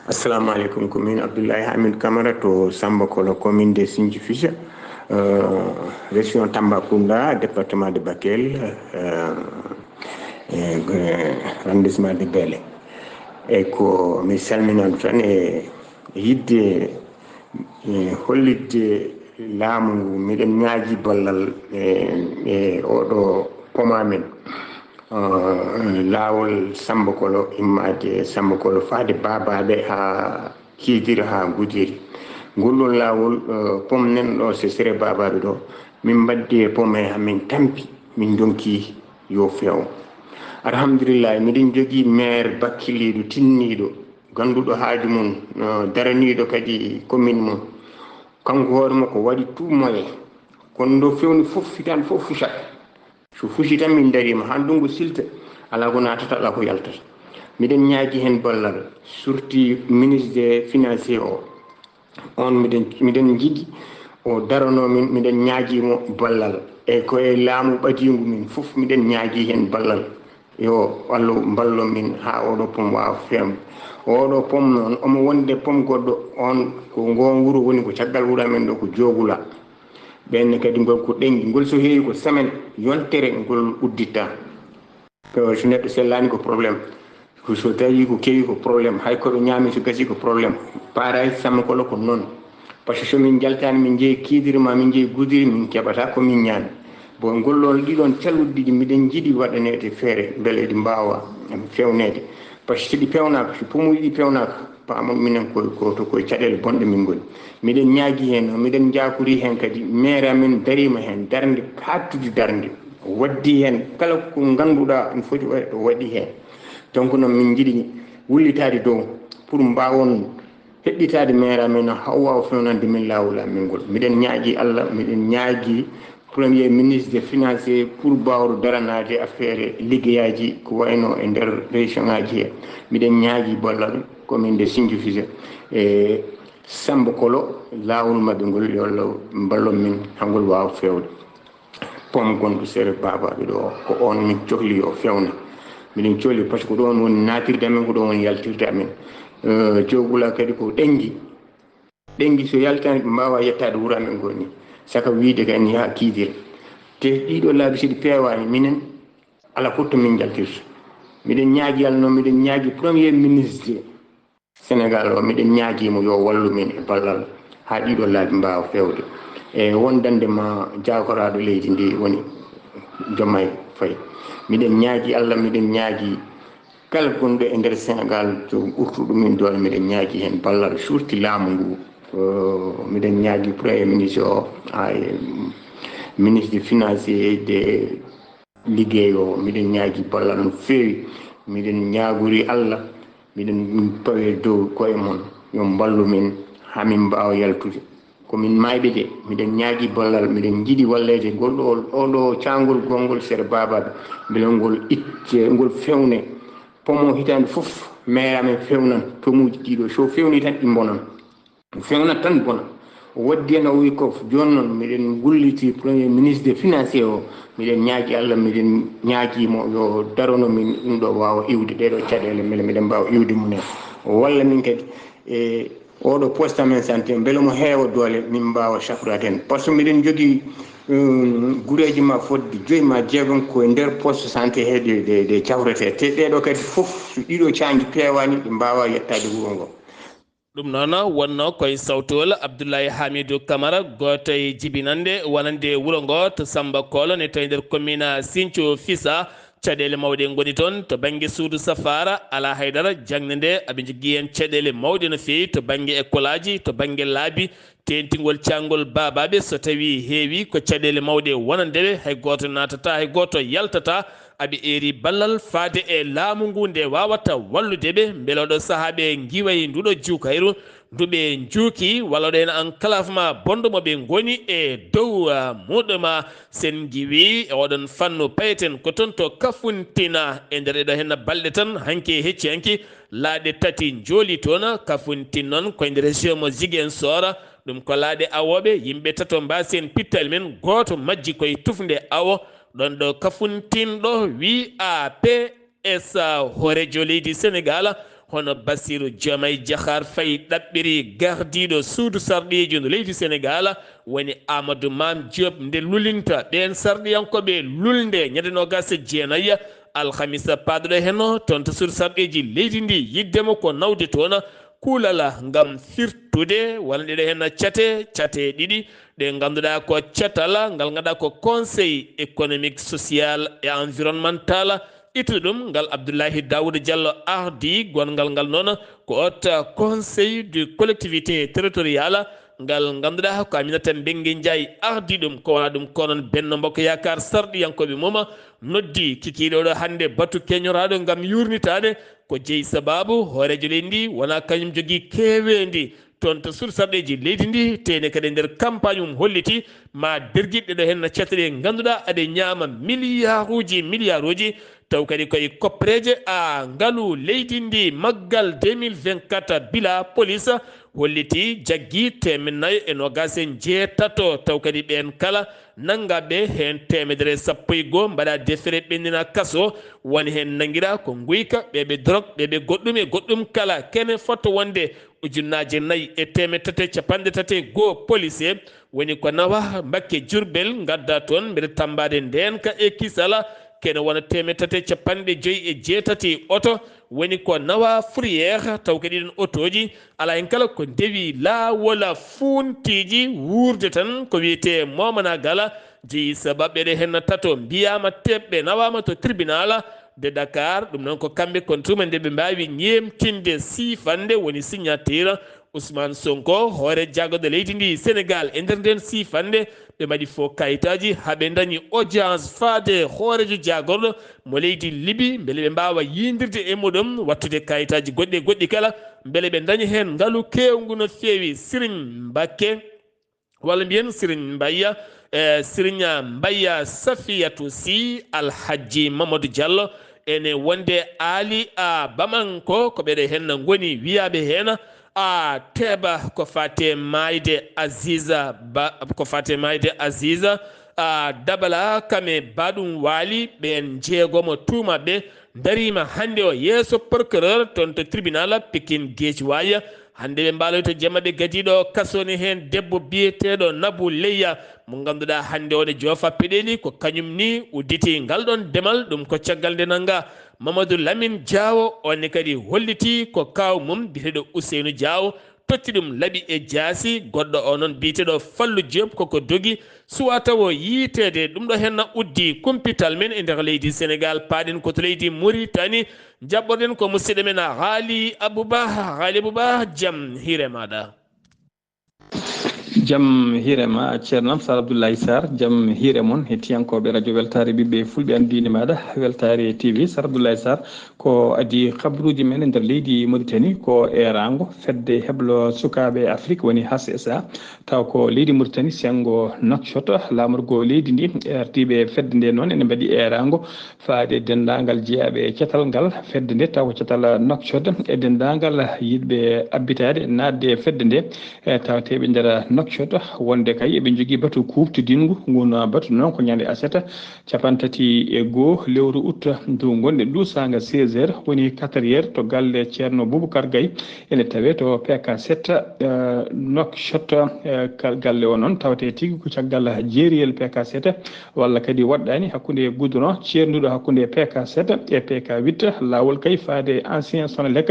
Assalamu alaikum, ko min Abdoulaye Hamidou Camara to Samba Kolo, commune de Sinthiou Fissa, euh, région Tambacounda, département de Bakel, euh, e, e arrondissement de Beele. E ko mi salminano tan e yidde, e hollitde laamu ngu, miɗen ñaaji ballal e, e oɗo poma men. Eh, laawol Samba Kolo, immaade Samba Kolo faade Baabaaɓe haa Kiidira haa Gudiri. Ngol ɗoon laawol, eh, pom nen ɗo, Sesere Baabaaɓe ɗo, min mbaɗdi e pom he, haa min tampi, min ndonki yo feew. Alhamdulillahi, miɗen njogii maire bakkiliiɗo, tinniiɗo, gannduɗo haaju mum, eh, daraniiɗo kadi commune mum. Kanko hoore makko waɗi tout moyen. Kono ndo fewni fof, fitan fof fucata. So fusi tan min dariima, haa ndungu silta, alaa ko naatata, alaa ko yaltata. Miɗen ñaagi heen ballal, surtout ministre des financiers o. On miɗen, miɗen njiɗi o daranoo min, miɗen ñaagi mo ballal. E ko e laamu ɓadiingu min fof, miɗen ñaagi heen ballal. Yo Allah mballo min haa oɗo pom waawa feewde. Oɗo pom noon, omo wonde pom goɗɗo, on ko ngoon wuro woni ko caggal wuro amen ɗo, ko Joogula. Ɓeen ne kadi ngol ko ɗenngi, ngol so heewi ko semaine yontere ngol udditta. Ko so neɗɗo sellaani ko problème. Ko so tawi ko kewi ko problème. Hay ko ɓe ñaami so gasi ko problème. Paara e Samba Kolo ko noon. Par ce que so min njaltaani, min njehi Kiidiri ma min njehi Gudiri, min keɓata ko min ñaami. Bon, ngol ɗoon, ɗii ɗoon calluɗi ɗiɗi miɗen njiɗi waɗaneede feere mbele ɗi mbaawa fewneede. Par ce que so ɗi pewnaaka, so pomuuji ɗi pewnaaka, paamon minen ko, ko to koye caɗeele bonɗe min ngoni. Miɗen ñaagi heen, miɗen njaakori heen kadi, maire amen dariima heen darnde, haaɗtude darnde. O waddi heen kala ko ngannduɗaa ene foti wa-, o waɗi heen. Donc noon min njiɗi wullitaade dow pour mbaawon heɗɗitaade maire amen o haa o waawa fewnande min laawol amen ngol. Miɗen ñaagi Allah, miɗen ñaagi Premier ministre des finances pour mbaawɗo daranaade affaire liggeyaaji ko wayno e nder région ngaaji he. Miɗen ñaagi ballal commune de Sédhiou Fissel e Samba Kolo, laawol maɓɓe ngol, yo Allah mballon min haa ngol waawa feewde. Pom gonɗo sere baabaaɓe ɗo, ko on min cohli yo fewne. Miɗen cohli par ce que ko ɗoon woni naatirde amen, ko ɗoon woni yaltirde amen. Eh, Joogula kadi ko ɗenngi. Ɗenngi so yaltaani, ɓe mbaawaa yettaade wuro amen ngoo nii. Saka wiyde kadi haa Kiidira. Te ɗii ɗoo laabi, so ɗi peewaani, minen, alaa fof to min njaltirta. Miɗen ñaagi Allah noon, miɗen ñaagi Premier ministre Sénégal o, miɗen ñaagii mo yo wallu min e ballal haa ɗii ɗoo laabi mbaawa feewde. E wondande ma jaakoraaɗo leydi ndi woni Diomaye Faye. Miɗen ñaagi Allah, miɗen ñaagi kala gonɗo e nder Sénégal, to ɓurtuɗo min doole, miɗen ñaagi heen ballal, surtout laamu ngu. Ko miɗen ñaagi Premier ministre o, ay, ministre des finances et des liggeey o, miɗen ñaagi ballal no feewi. Miɗen ñaagori Allah, miɗen pawe dow koye mon, yo mballu min haa min mbaawa yaltude. Ko min maayɓe de, miɗen ñaagi ballal, miɗen njiɗi walleede ngol ɗo, oɗo caangol gonngol sere baabaaɓe, mbele ngol itte, ngol fewne. Pom o hitaande fof, maire amen fewnan pomuuji ɗii ɗoo, so fewni tan ɗi mbonan. Fewnat tan bona. O waddi heen, o wi ko jooni noon, miɗen ngulliti Premier ministre des finances o, miɗen ñaagi Allah, miɗen ñaagi mo yo darono min ɗum ɗo waawa iwde ɗee ɗoo caɗeele, mbele miɗen mbaawa iwde mum en. O walla min kadi e oɗo poste amen santé, mbele mo heewa doole, min mbaawa safraade heen. Par ce que miɗen njogii, um, gureeji ma fodde joyi ma jeegom ko e nder poste santé he ɗe, ɗe, ɗe cafretee. Te ɗee ɗoo kadi fof, so ɗii ɗoo caanji peewaani, ɗi mbaawa yettaade wuro ngo. Ɗum noon wonnoo ko e sawtowol Abdoulaye Hamidou Camara, gooto e jibinannde wonande wuro ngo to Samba Kolo ne tawi nder commune Sinthiou Fissa. Caɗeele mawɗe ngoni toon to bannge suudu safaara, alaa haydara, jaŋde nde aɓe njogii heen caɗeele mawɗe no feewi to bannge ekolaaji, to bannge laabi, teeŋtingol caangol baabaaɓe so tawii heewi ko caɗeele mawɗe wonande ɓe, hay gooto naatataa, hay gooto yaltataa. Aɓe eeri ballal faade e laamu ngu nde waawata wallude ɓe, mbele oɗo sahaa ɓe ngiway nduɗo juukayru ndu ɓe njuuki, walla oɗo heen enclavement bonɗo mo ɓe ngoni e dow, ah, muɗum. Sen ngiwii e oɗon fannu, payeten ko toon to Kafountine e nder ɗeɗo heen balɗe tan, hanki e hecci hanki laaɗe tati njooli toon. Kafountine noon ko e nder région mo Ziguinchor, ɗum ko laaɗe awooɓe, yimɓe tato mbaasi heen pittali men, gooto majji ko e tufnde awo. Ɗoon ɗo Kafountine ɗo, wi A P S, hooreejo leydi Senegaal, hono Bassirou Diomaye Diakhar Faye ɗaɓɓiri gardiiɗo suudu sarɗiiji ndu leydi Senegaal, woni Amadou Mame Diop, nde lulinta ɓeen sarɗiyankooɓe lulnde ñande noogaas e jeenayi alhamisa paaɗuɗo heno toon to suudu sarɗiiji leydi ndi, yiɗde mo ko nawde toon kuulal ngam firtude wonande ɗe heen cate, cate ɗiɗi ɗe ngannduɗaa ko catal ngal ngannduɗaa ko Conseil économique, social et environnemental, ittude ɗum ngal Abdoulaye Daouda Diallo ardi, gonngal ngal noon ko Haut Conseil du collectivité territoriale, ngal ngannduɗaa ko Aminata Mbengue Ndiaye ardi ɗum, ko wonaa ɗum ko noon Benno Bokk Yaakaar sarɗiyankooɓe mum noddi kikiiɗe oɗo hannde batu keñoraaɗo ngam yuurnitaade ko jeyi sabaabu hooreejo leydi ndi wonaa kañum jogii keeweendi Toon to sursarɗeeji leydi ndi, teyni kadi e nder campagne mum holliti ma dergiɗɗe ɗo henna cetteɗe ngannduɗaa aɗe ñaama milliarduuji milliarduuji, taw kadi koye koppereeje a ngalu leydi ndi. Maggal deux mille vingt-quatre bila police holliti jaggi teemeɗɗe nayo e noogaas e njeetato, taw kadi ɓeen kala nanngaɓe heen teemedere sappo e goo mbaɗa defere ɓenndina kaso, woni heen nanngiraa ko nguyka, ɓeɓe drog, ɓeɓe goɗɗum e goɗɗum kala. Kene fotto wonde ujunnaaje nayi e teemeɗɗe tati e capanɗe tati e goo policier woni ko nawa Mbakke Jurbel, ngadda toon mbeɗa tammbaade ndeenka e kisala, kene wona teemeɗɗe tati e capanɗe joyi e jeetati oto woni ko nawa Fourrière, taw kadi ɗiin otooji alaa heen kala ko ndewi laawol fuuntiiji wuurde tan ko wiyetee moomanagala. Jeyi sabaɓɓe ɗe henna tato mbiyaama teɓɓe nawaama to tribunal de Dakar. Ɗum noon ko kamɓe kon tuma nde ɓe mbaawi ñeemtinde siifannde woni signature Ousmane Sonko, hoore jaagorɗo leydi ndi Sénégal. E nder nden siifannde ɓe mbaɗi fof kayitaaji haa ɓe ndañi audience faade hooreejo jaagorɗo mo leydi Libi mbele ɓe mbaawa yiyondirde e muɗum, wattude kayitaaji goɗɗi e goɗɗi kala mbele ɓe ndaña heen ngalu keewngu no feewi. Siriñ Mbakke walla mbiyen Siriñ Mbayya, e Siriñ Mbayya Safiyatu Sy, Alhajji Mamadou Diallo, ene wonde Aali a Bamanko, ko ɓeɗe heen ngoni wiyaaɓe heen a Teeba, ko fate maayde Aziza Ba, ko fate maayde Aziza a Dabala, kame baɗum waali ɓeen jeegomo tuumaɓe ndariima hannde o yeeso procureur toon to tribunal Pikine Guédiawaye. Hannde ɓe mbaaloyto jamma ɓe gadiiɗo kaso ne heen debbo biyeteeɗo Nabou Leyya, mo ngannduɗaa hannde o ne joofa peɗeeli, ko kañum ni udditi ngal ɗoon demal. Ɗum ko caggal nde nannga Mamadou Lamine Diawo, on ne kadi holliti ko kaaw mum biyeteeɗo Ousseynou Diawo, totti ɗum laɓi e jaasi. Goɗɗo o noon biyeteeɗo Fallou Diop koko dogi suwa tawo yiiteede. Ɗum ɗo henna uddi kumpital men e nder leydi Sénégal, paaɗen ko to leydi Mauritanie. Jaɓɓorɗen ko musidɗo men Haali Abouba. Haali Abouba, jam hiire maaɗa. Jam hiire ma, Ceerno am, Sar Abdoulaye Sarr, jam hiire mon, hettiyankooɓe radio Weltaare ɓiɓɓe fulɓe, an diine maaɗa, Weltaare T V. Sar Abdoulaye Sarr, ko adii kabaruuji men e nder leydi Mauritanie, ko eeraango fedde heblo sukaaɓe Afrique, woni H C S A, taw ko leydi Mauritanie, senngo Nouakchott, laamorgo leydi ndi, ardiiɓe fedde nde noon ene mbaɗi eeraango faade denndaangal jeyaaɓe e catal ngal fedde nde, taw ko catal Nouakchott, e denndaangal yiɗɓe abbitaade naatde e fedde nde, e tawateeɓe nder Nouakchott, wonde kay eɓe njogii batu kuuɓtidingu, ngun batu noon ko ñande aset, capanɗe tati e goo lewru août ndu ngonɗen ndu, saanga seize heures, woni quatre heures, to galle Ceerno Boubacar Gaye, ene tawee to P K sept, eh, Nouakchott, eh, kal-, galle o noon tawetee tigi ko caggal jeeriyel P K sept, walla kadi woɗɗaani hakkunde goudron ceernduɗo hakkunde P K sept e P K huit, laawol kay faade ancien Sonelec.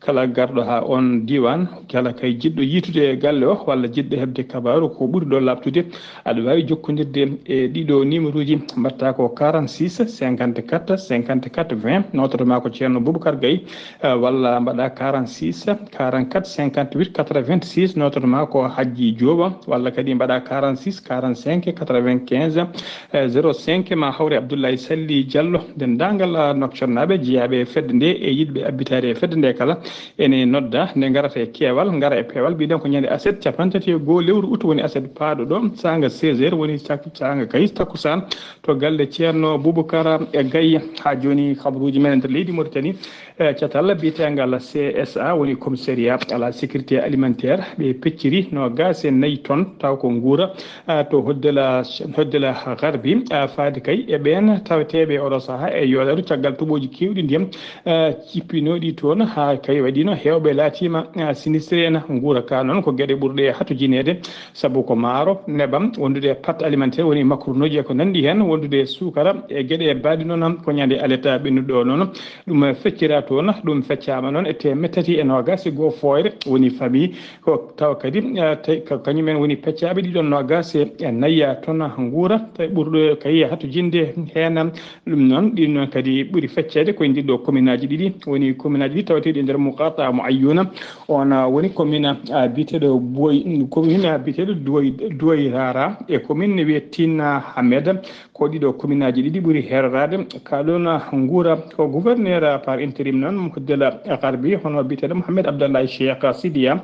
Kala garɗo haa oon diiwaan, kala kay jiɗɗo yiitude galle o walla jiɗɗo heɓde kabaaru ko ɓuri ɗo laaɓtude, aɗa waawi jokkondirde e ɗiɗo numéro ji, mbaɗta ko quarante-six cinquante-quatre cinquante-quatre vingt, nototo ma ko Ceerno Boubacar Gaye, eh, walla mbaɗa quarante-six quarante-quatre cinquante-huit quatre-vingt-six, nototo ma ko Hajji Jooba, walla kadi mbaɗa quarante-six quarante-cinq quatre-vingt-quinze, eh, zéro cinq, ma hawre Abdoulaye Sally Diallo. Denndaangal, ah, Nouakchottnaaɓe jeyaaɓe e fedde nde e yiɗɓe abbitaade e fedde nde kala, ene nodda nde ngarata e keewal, ngara e peewal. Mbiɗen ko ñande aset, capanɗe tati e goo lewru août woni aset paaɗo ɗo, saanga seize heures woni cak-, saanga kay takkusaan to galle Ceerno Boubacar Gaye. Haa jooni kabaruuji men e nder leydi Mauritanie, e catal biyeteengal C S A, woni Commissariat à la Sécurité Alimentaire, ɓe pecciri noogaas e nayi ton, taw ko nguura, a, to Hoddela, Hoddela Garbi, a, faade kay e ɓeen taweteeɓe oɗo sahaa e yooɗaɗo caggal toɓooji keewɗi ndiyam, a, cippinooɗi toon, haa kay waɗiino heewɓe laatiima, a, sinistré en. Nguura ka noon ko geɗe ɓurɗe hatujineede, sabu ko maaro, nebam, wondude e pâte alimentaire, woni makkornooji e ko nanndi heen, wondude e suukara e geɗe baaɗi noon, ko ñande aleta ɓennuɗo o noon. Ɗum feccira toon, ɗum feccaama noon e teemedde tati e noogaas e goo fooyre, woni famille, ko tawa kadi, eh, tawi ka-, kañumen woni peccaaɓe ɗiɗon noogaas e nayi ton nguura, tawi ɓurɗo kay hatojinde heen. Ɗum noon, ɗin noon kadi ɓuri fecceede koye ndin ɗo commune aji ɗiɗi, woni commune aji ɗiɗi tawateeɗi e nder muqataa mo Ayyuuna. On, ah, woni commune, ah, biyeteeɗo Boy, commune biyeteeɗo Duway Duway Rara e commune wiyetee Tin Ahmed. Ko ɗiɗo commune aji ɗiɗi ɓuri heeroraade. Ka ɗoon nguura ko gouverneur par intérim noon Muhdela Garbi, hono biyeteeɗo Mohamed Abdallah Cheikh Sidiya,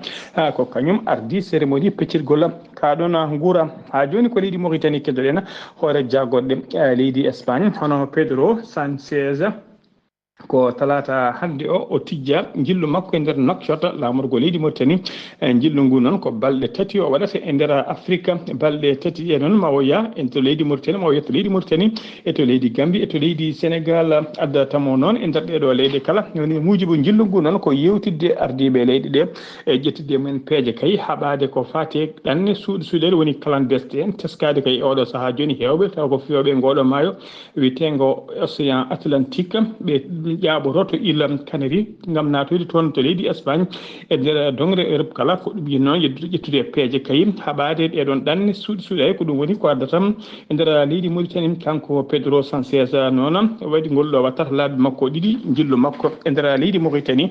ko kañum ardii cérémonie peccirgol ka ɗoon nguura. Haa jooni ko leydi Mauritanie keddoɗen hoore jaagorɗe leydi Espagne, hono Pedro Sanchez. Ko talaata hannde o, o tijja njillu makko e nder Nouakchott, laamorgo leydi Mauritanie. E njillu ngu noon ko balɗe tati o waɗata e nder Afrika. Balɗe tati ɗe noon ma o yaa e to leydi Mauritanie, ma o yetto leydi Mauritanie, e to leydi Gambie, e to leydi Sénégal. Addata mo noon e nder ɗeɗo leyɗe kala. Woni muujibu njillu ngu noon ko yewtidde ardiiɓe leyɗe ɗe e ƴettidde mumen peeje kay, haɓaade ko faati e ɗanne suuɗe suuɗeele woni clandestin, teskaade kay e oɗo sahaa jooni heewɓe taw ko fiyooɓe ngoɗo maayo wiyeteengo Océan Atlantique, ɓe ƴaaɓoroo to Île Canaries ngam naatoyde toon to leydi Espagne e nder doŋre Europe kala. Ko ɗum yiɗnoo yeddude ƴettude e peeje kay, haɓaade ɗeɗoon ɗanne suuɗi suuɗaye. Ko ɗum woni ko addata e nder leydi Mauritanie. Kanko Pedro Sanchez noon waɗi ngol ɗo wattata laabi makko ɗiɗi, njillu makko e nder leydi Mauritanie.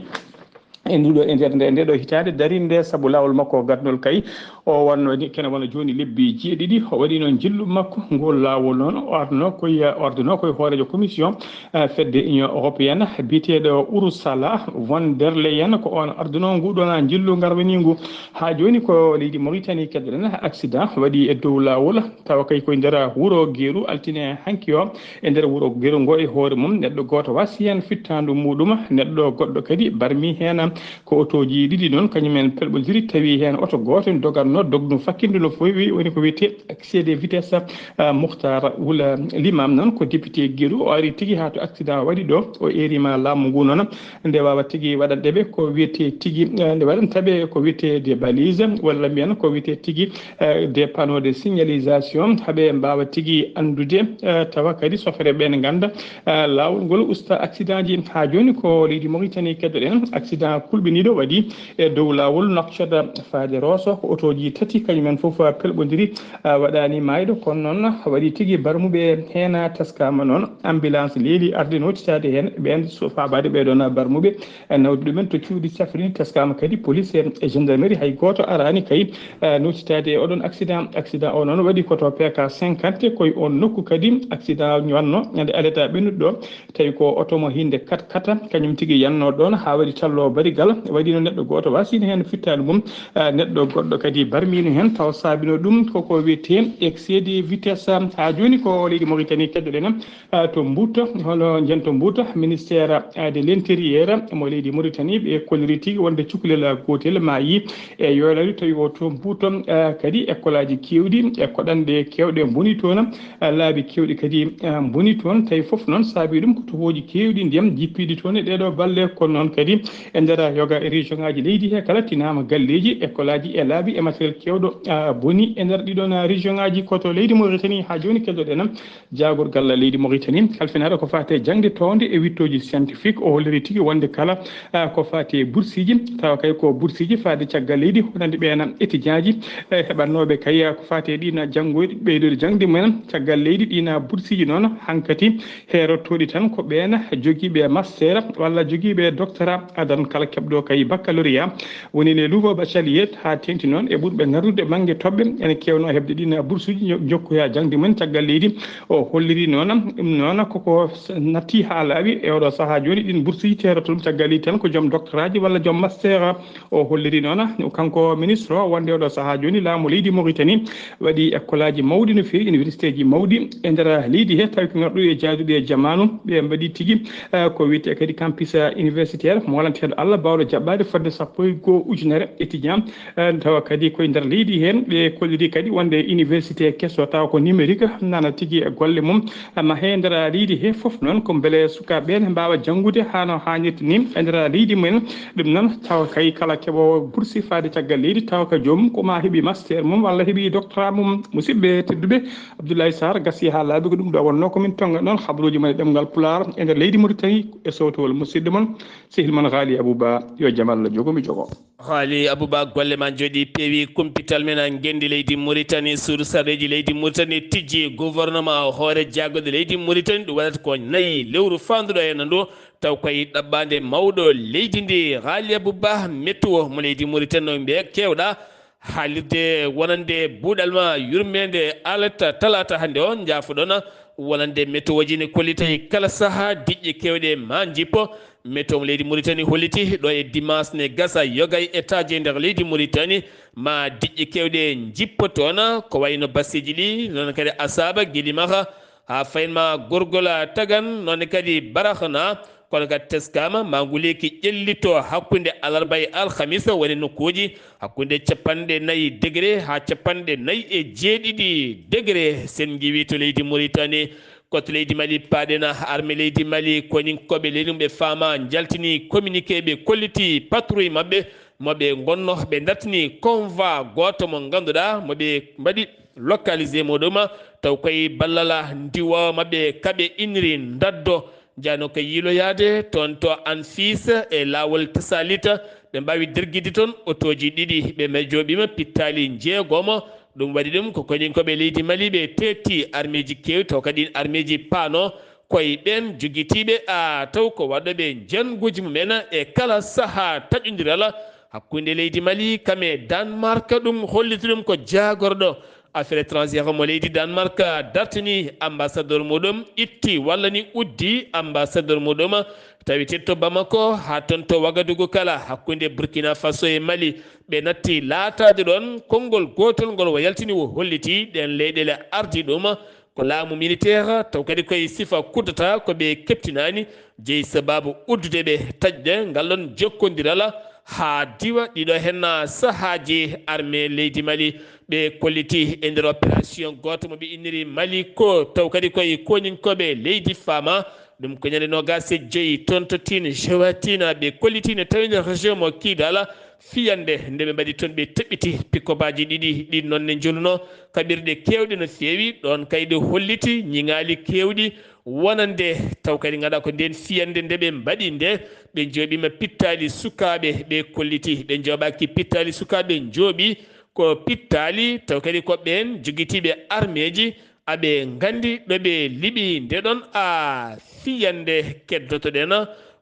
E nduɗo, e nder nde, nde ɗo hitaande darinde sabu laawol makko gardol kay, o wonno ni kene wona jooni lebbi jeeɗiɗi, o waɗino njillu makko. Ngol laawol noon, o arduno koye, o arduno koye hooreejo commission, eh, fedde Union Européenne, biyeteeɗo Ursula von der Leyen, ko on arduno nguɗon njillu ngarwaniingu. Haa jooni ko leydi Mauritanie keddoɗen, accident waɗi e dow laawol, tawa kay koye nder wuro Geeru altine hanki o. E nder wuro Geeru ngo e hoore mum, neɗɗo gooto wasi heen fittaandu muuɗum, neɗɗo goɗɗo kadi barmi heen. Ko otooji ɗiɗi noon, kañum en pelɓondiri, tawi heen oto gooto ne dogatnoo dognu fakkitndu no feewi, woni ko wiyetee excès de vitesse. Ah, Muhtar Wula Limam noon ko député Geeru, o ari tigi haa to accident waɗi ɗo, o eeriima laamu ngu noon, nde waawa tigi waɗande ɓe ko wiyetee tigi, eh, nde waɗanta ɓe ko wiyetee des balises, walla mbiyen ko wiyetee tigi eh, des panneaux de signalisation, haa ɓe mbaawa tigi anndude, eh, tawa kadi sofere ɓe ne ngannda, eh, laawol ngol usta accident ji. Haa jooni ko leydi Mauritanie keddoɗen, accident kulɓiniiɗo waɗi e dow laawol Nouakchott faade Rosso, ko otooji tati kañum en fof pelɓondiri, eh, waɗani maayɗo, kono noon waɗi tigi barmuɓe heen teskaama noon, ambulance leeli arde nootitaade heen, ɓeen so faabaade ɓee ɗoon barmuɓe, e nawde ɗumen to cuuɗi cafrirɗi, teskaama kadi police e, e gendarmerie, hay gooto araani kay, eh, nootitaade e oɗon accident. Accident o noon waɗi ko to P K cinquante, koye on nokku kadi accident wannoo ñande aleta ɓennuɗo ɗo, tawi ko oto mo hinde kat kata, kañum tigi yannoo ɗoon haa waɗi tallo barigal, waɗino neɗɗo gooto wasino heen fittaandu mum, eh, neɗɗo goɗɗo kadi barmino heen, tawa saabino ɗum koko wiyetee excès de vitesse. Haa jooni ko leydi Mauritanie keddoɗen, ah, to Mbuuta, hono njen to Mbuuta, ministère, ah, de l'intérieur mo leydi Mauritanie, ɓe kolliri tigi wonde cukalel gootel maayi e yoolari tawi o to Mbuuta, ah, kadi école aji keewɗi e koɗanɗe keewɗe mboni toon, ah, laabi keewɗi kadi, ah, mboni toon, tawi fof noon saabi ɗum ko tohooji keewɗi ndiyam jippiiɗi toon e ɗeeɗo balle, kono noon kadi e nder yoga région ngaji leydi he kala tinaama galleeji, école aji e laabi e matériel keewɗo, ah, boni e nder ɗiɗon région ngaji ko to leydi Mauritanie. Haa jooni keddoɗen jaagorgal leydi Mauritanie, kalfinaaɗo ko faati e jaŋde toowde e wiɗtooji scientifique, o holliri tigi wonde kala, ah, ko faati e bursiiji, tawa kay ko bursiiji faade caggal leydi, wonande ɓeen étudiant ji, eh, heɓatnooɓe kay, ah, ko faati e ɗiin janngoyɗi, ɓeydude jaŋde mumen caggal leydi, ɗiin bursiiji noon hankati heerottooɗi tan ko ɓeen jogiiɓe master walla jogiiɓe doctorat, adan kala keɓɗo kay baccalauréat, woni les nouveaux bacheliers, haa teeŋti noon e ɓurɓe ngardude bannge toɓɓe, ene keewnoo heɓde ɗiin bursuuji, njo-, njokkoya jaŋde mum caggal leydi. O holliri noon, ɗum noon koko s-, natti haa laaɓi e oɗo sahaa jooni, ɗiin bursuuji teeroto ɗum caggal leydi tan ko joom doctorat ji walla joom master. O holliri noon, kanko ministre o, wonde oɗo sahaa jooni laamu leydi Mauritanie waɗi école aji mawɗi no feewi, université ji mawɗi e nder leydi he, tawi ko ngarɗuɗi e jaaduɗi e jamaanu, ɓe mbaɗi tigi, eh, ko wiyetee kadi campus, eh, universitaire, mo walanteeɗo Allah baawɗo jaɓɓaade fodde sappo e goo ujunere étudiant, eh, tawa kadi koye nder leydi heen. Ɓe kolliri kadi wonde université keso tawa ko numérique nana tigi e golle mum, amma he nder leydi he fof noon ko mbele sukaaɓe ɓe ne mbaawa janngude haa no haanirta ni e nder leydi mumen. Ɗum noon tawa kay kala keɓoowo bursi faade caggal leydi tawa ka joomum ko ma heɓi master mum walla heɓi doctorat mum. Musidɓe tedduɓe, Abdoulaye Sarr gasi haa laaɓi ko ɗum ɗo wonnoo ko min tonga noon habaruuji mon e ɗemngal Pulaar e nder leydi Mauritanie e sowtowol musidɗo mon, sehil mon Haali Abouba, yo jam Allah jogo mi jogo. Haali Abouba, golle ma njooɗi peewi, kumpital men a ngenndi leydi Mauritanie, suudu sarɗeeji leydi Mauritanie tijji, gouvernement o hoore jaagoɗe leydi Mauritanie, ɗum waɗata ko nayi lewru faanduɗo e ndu, taw koye ɗaɓɓaande mawɗo leydi ndi, Haali Abouba, mettuwo mo leydi Mauritanie no mbiya kewɗa, Haalirde wonande buuɗal ma yurmeende alat talaata hannde o, njaafoɗon wonande météo ji ne kollitay kala saha diƴƴe keewɗe ma njippo. Météo mo leydi Mauritanie holliti ɗo e dimanche ne gasa yoga e étage e nder leydi Mauritanie ma diƴƴe keewɗe njippo toon, ko wayno basseji ɗi, noon kadi Asaba, Guédimaha, haa fayin ma Gorgola Tagan, noon kadi Barahna. Kono kadi teskama ma nguleeki ƴellito hakkunde alarba e alhamisa, woni nokkuuji hakkunde capanɗe nayi degré haa capanɗe nayi e jeeɗiɗi degré. Sen ngiwi to leydi Mauritanie, ko to leydi Mali paaɗen, armée leydi Mali, koninkoɓe leydi mum ɓe faama njaltini communiqué, ɓe kolliti patrouille maɓɓe mo ɓe ngonno, ɓe dartini convoi gooto mo ngannduɗaa mo ɓe mbaɗi localisé muɗum, taw koye ballala ndiwo maɓɓe kaɓe inniri ndaddo. Njano ko yiiloyaade toon to Anfis e laawol Tasalita, ɓe mbaawi dergidi toon otooji ɗiɗi, ɓe ma jooɓiima pittaali njeegomo. Ɗum waɗi ɗum ko koninkoɓe leydi Mali ɓe teetti armeeji keewi, taw kadi armeeji paano koye ɓeen jogitiiɓe, a taw ko waɗooɓe njannguuji mumen e kala sahaa taƴondiral hakkunde leydi Mali kam e Danemark. Ɗum holliti ɗum ko jaagorɗo affaire étrangère mo leydi Danemark dartini ambassadeur muɗum, itti walla ni uddi ambassadeur muɗum, tawi tedto Bamako haa toon to Wagadugu kala hakkunde Burkina Faso e Mali. Ɓe natti laataade ɗoon konngol gootol ngol, o yaltini o holliti ɗeen leyɗeele ardi ɗum ko laamu militaire, taw kadi koye sifa kuddata ko ɓe keptinaani, jeyi sababu uddude ɓe taƴde ngal ɗoon jokkondiral haa diwa ɗiɗo heen sahaaji. Armée leydi Mali ɓe kolliti e nder opération gooto mo ɓe inniri Mali ko taw kadi koye koninkoɓe leydi faama. Ɗum ko ñande noogaas e joyi toon to Tine Jowatina ɓe kolliti ne tawi nder région mo Kidal, fiyande nde ɓe mbaɗi toon, ɓe teɓɓiti pikobaaji ɗiɗi ɗin noon ne njolunoo kaɓirɗe keewɗe no feewi. Ɗoon kay ɗe holliti ñiŋaali keewɗi wonande, taw kadi ngannduɗaa ko ndeen fiyande nde ɓe mbaɗi nde, ɓe njooɓiima pittaali sukaaɓe, ɓe kolliti ɓe njooɓaaki pittaali sukaaɓe, njooɓi ko pittaali, taw kadi ko ɓeen jogitiiɓe armeeji, aɓe nganndi ɗo ɓe liɓi nde ɗoon a fiyande. Keddotoɗen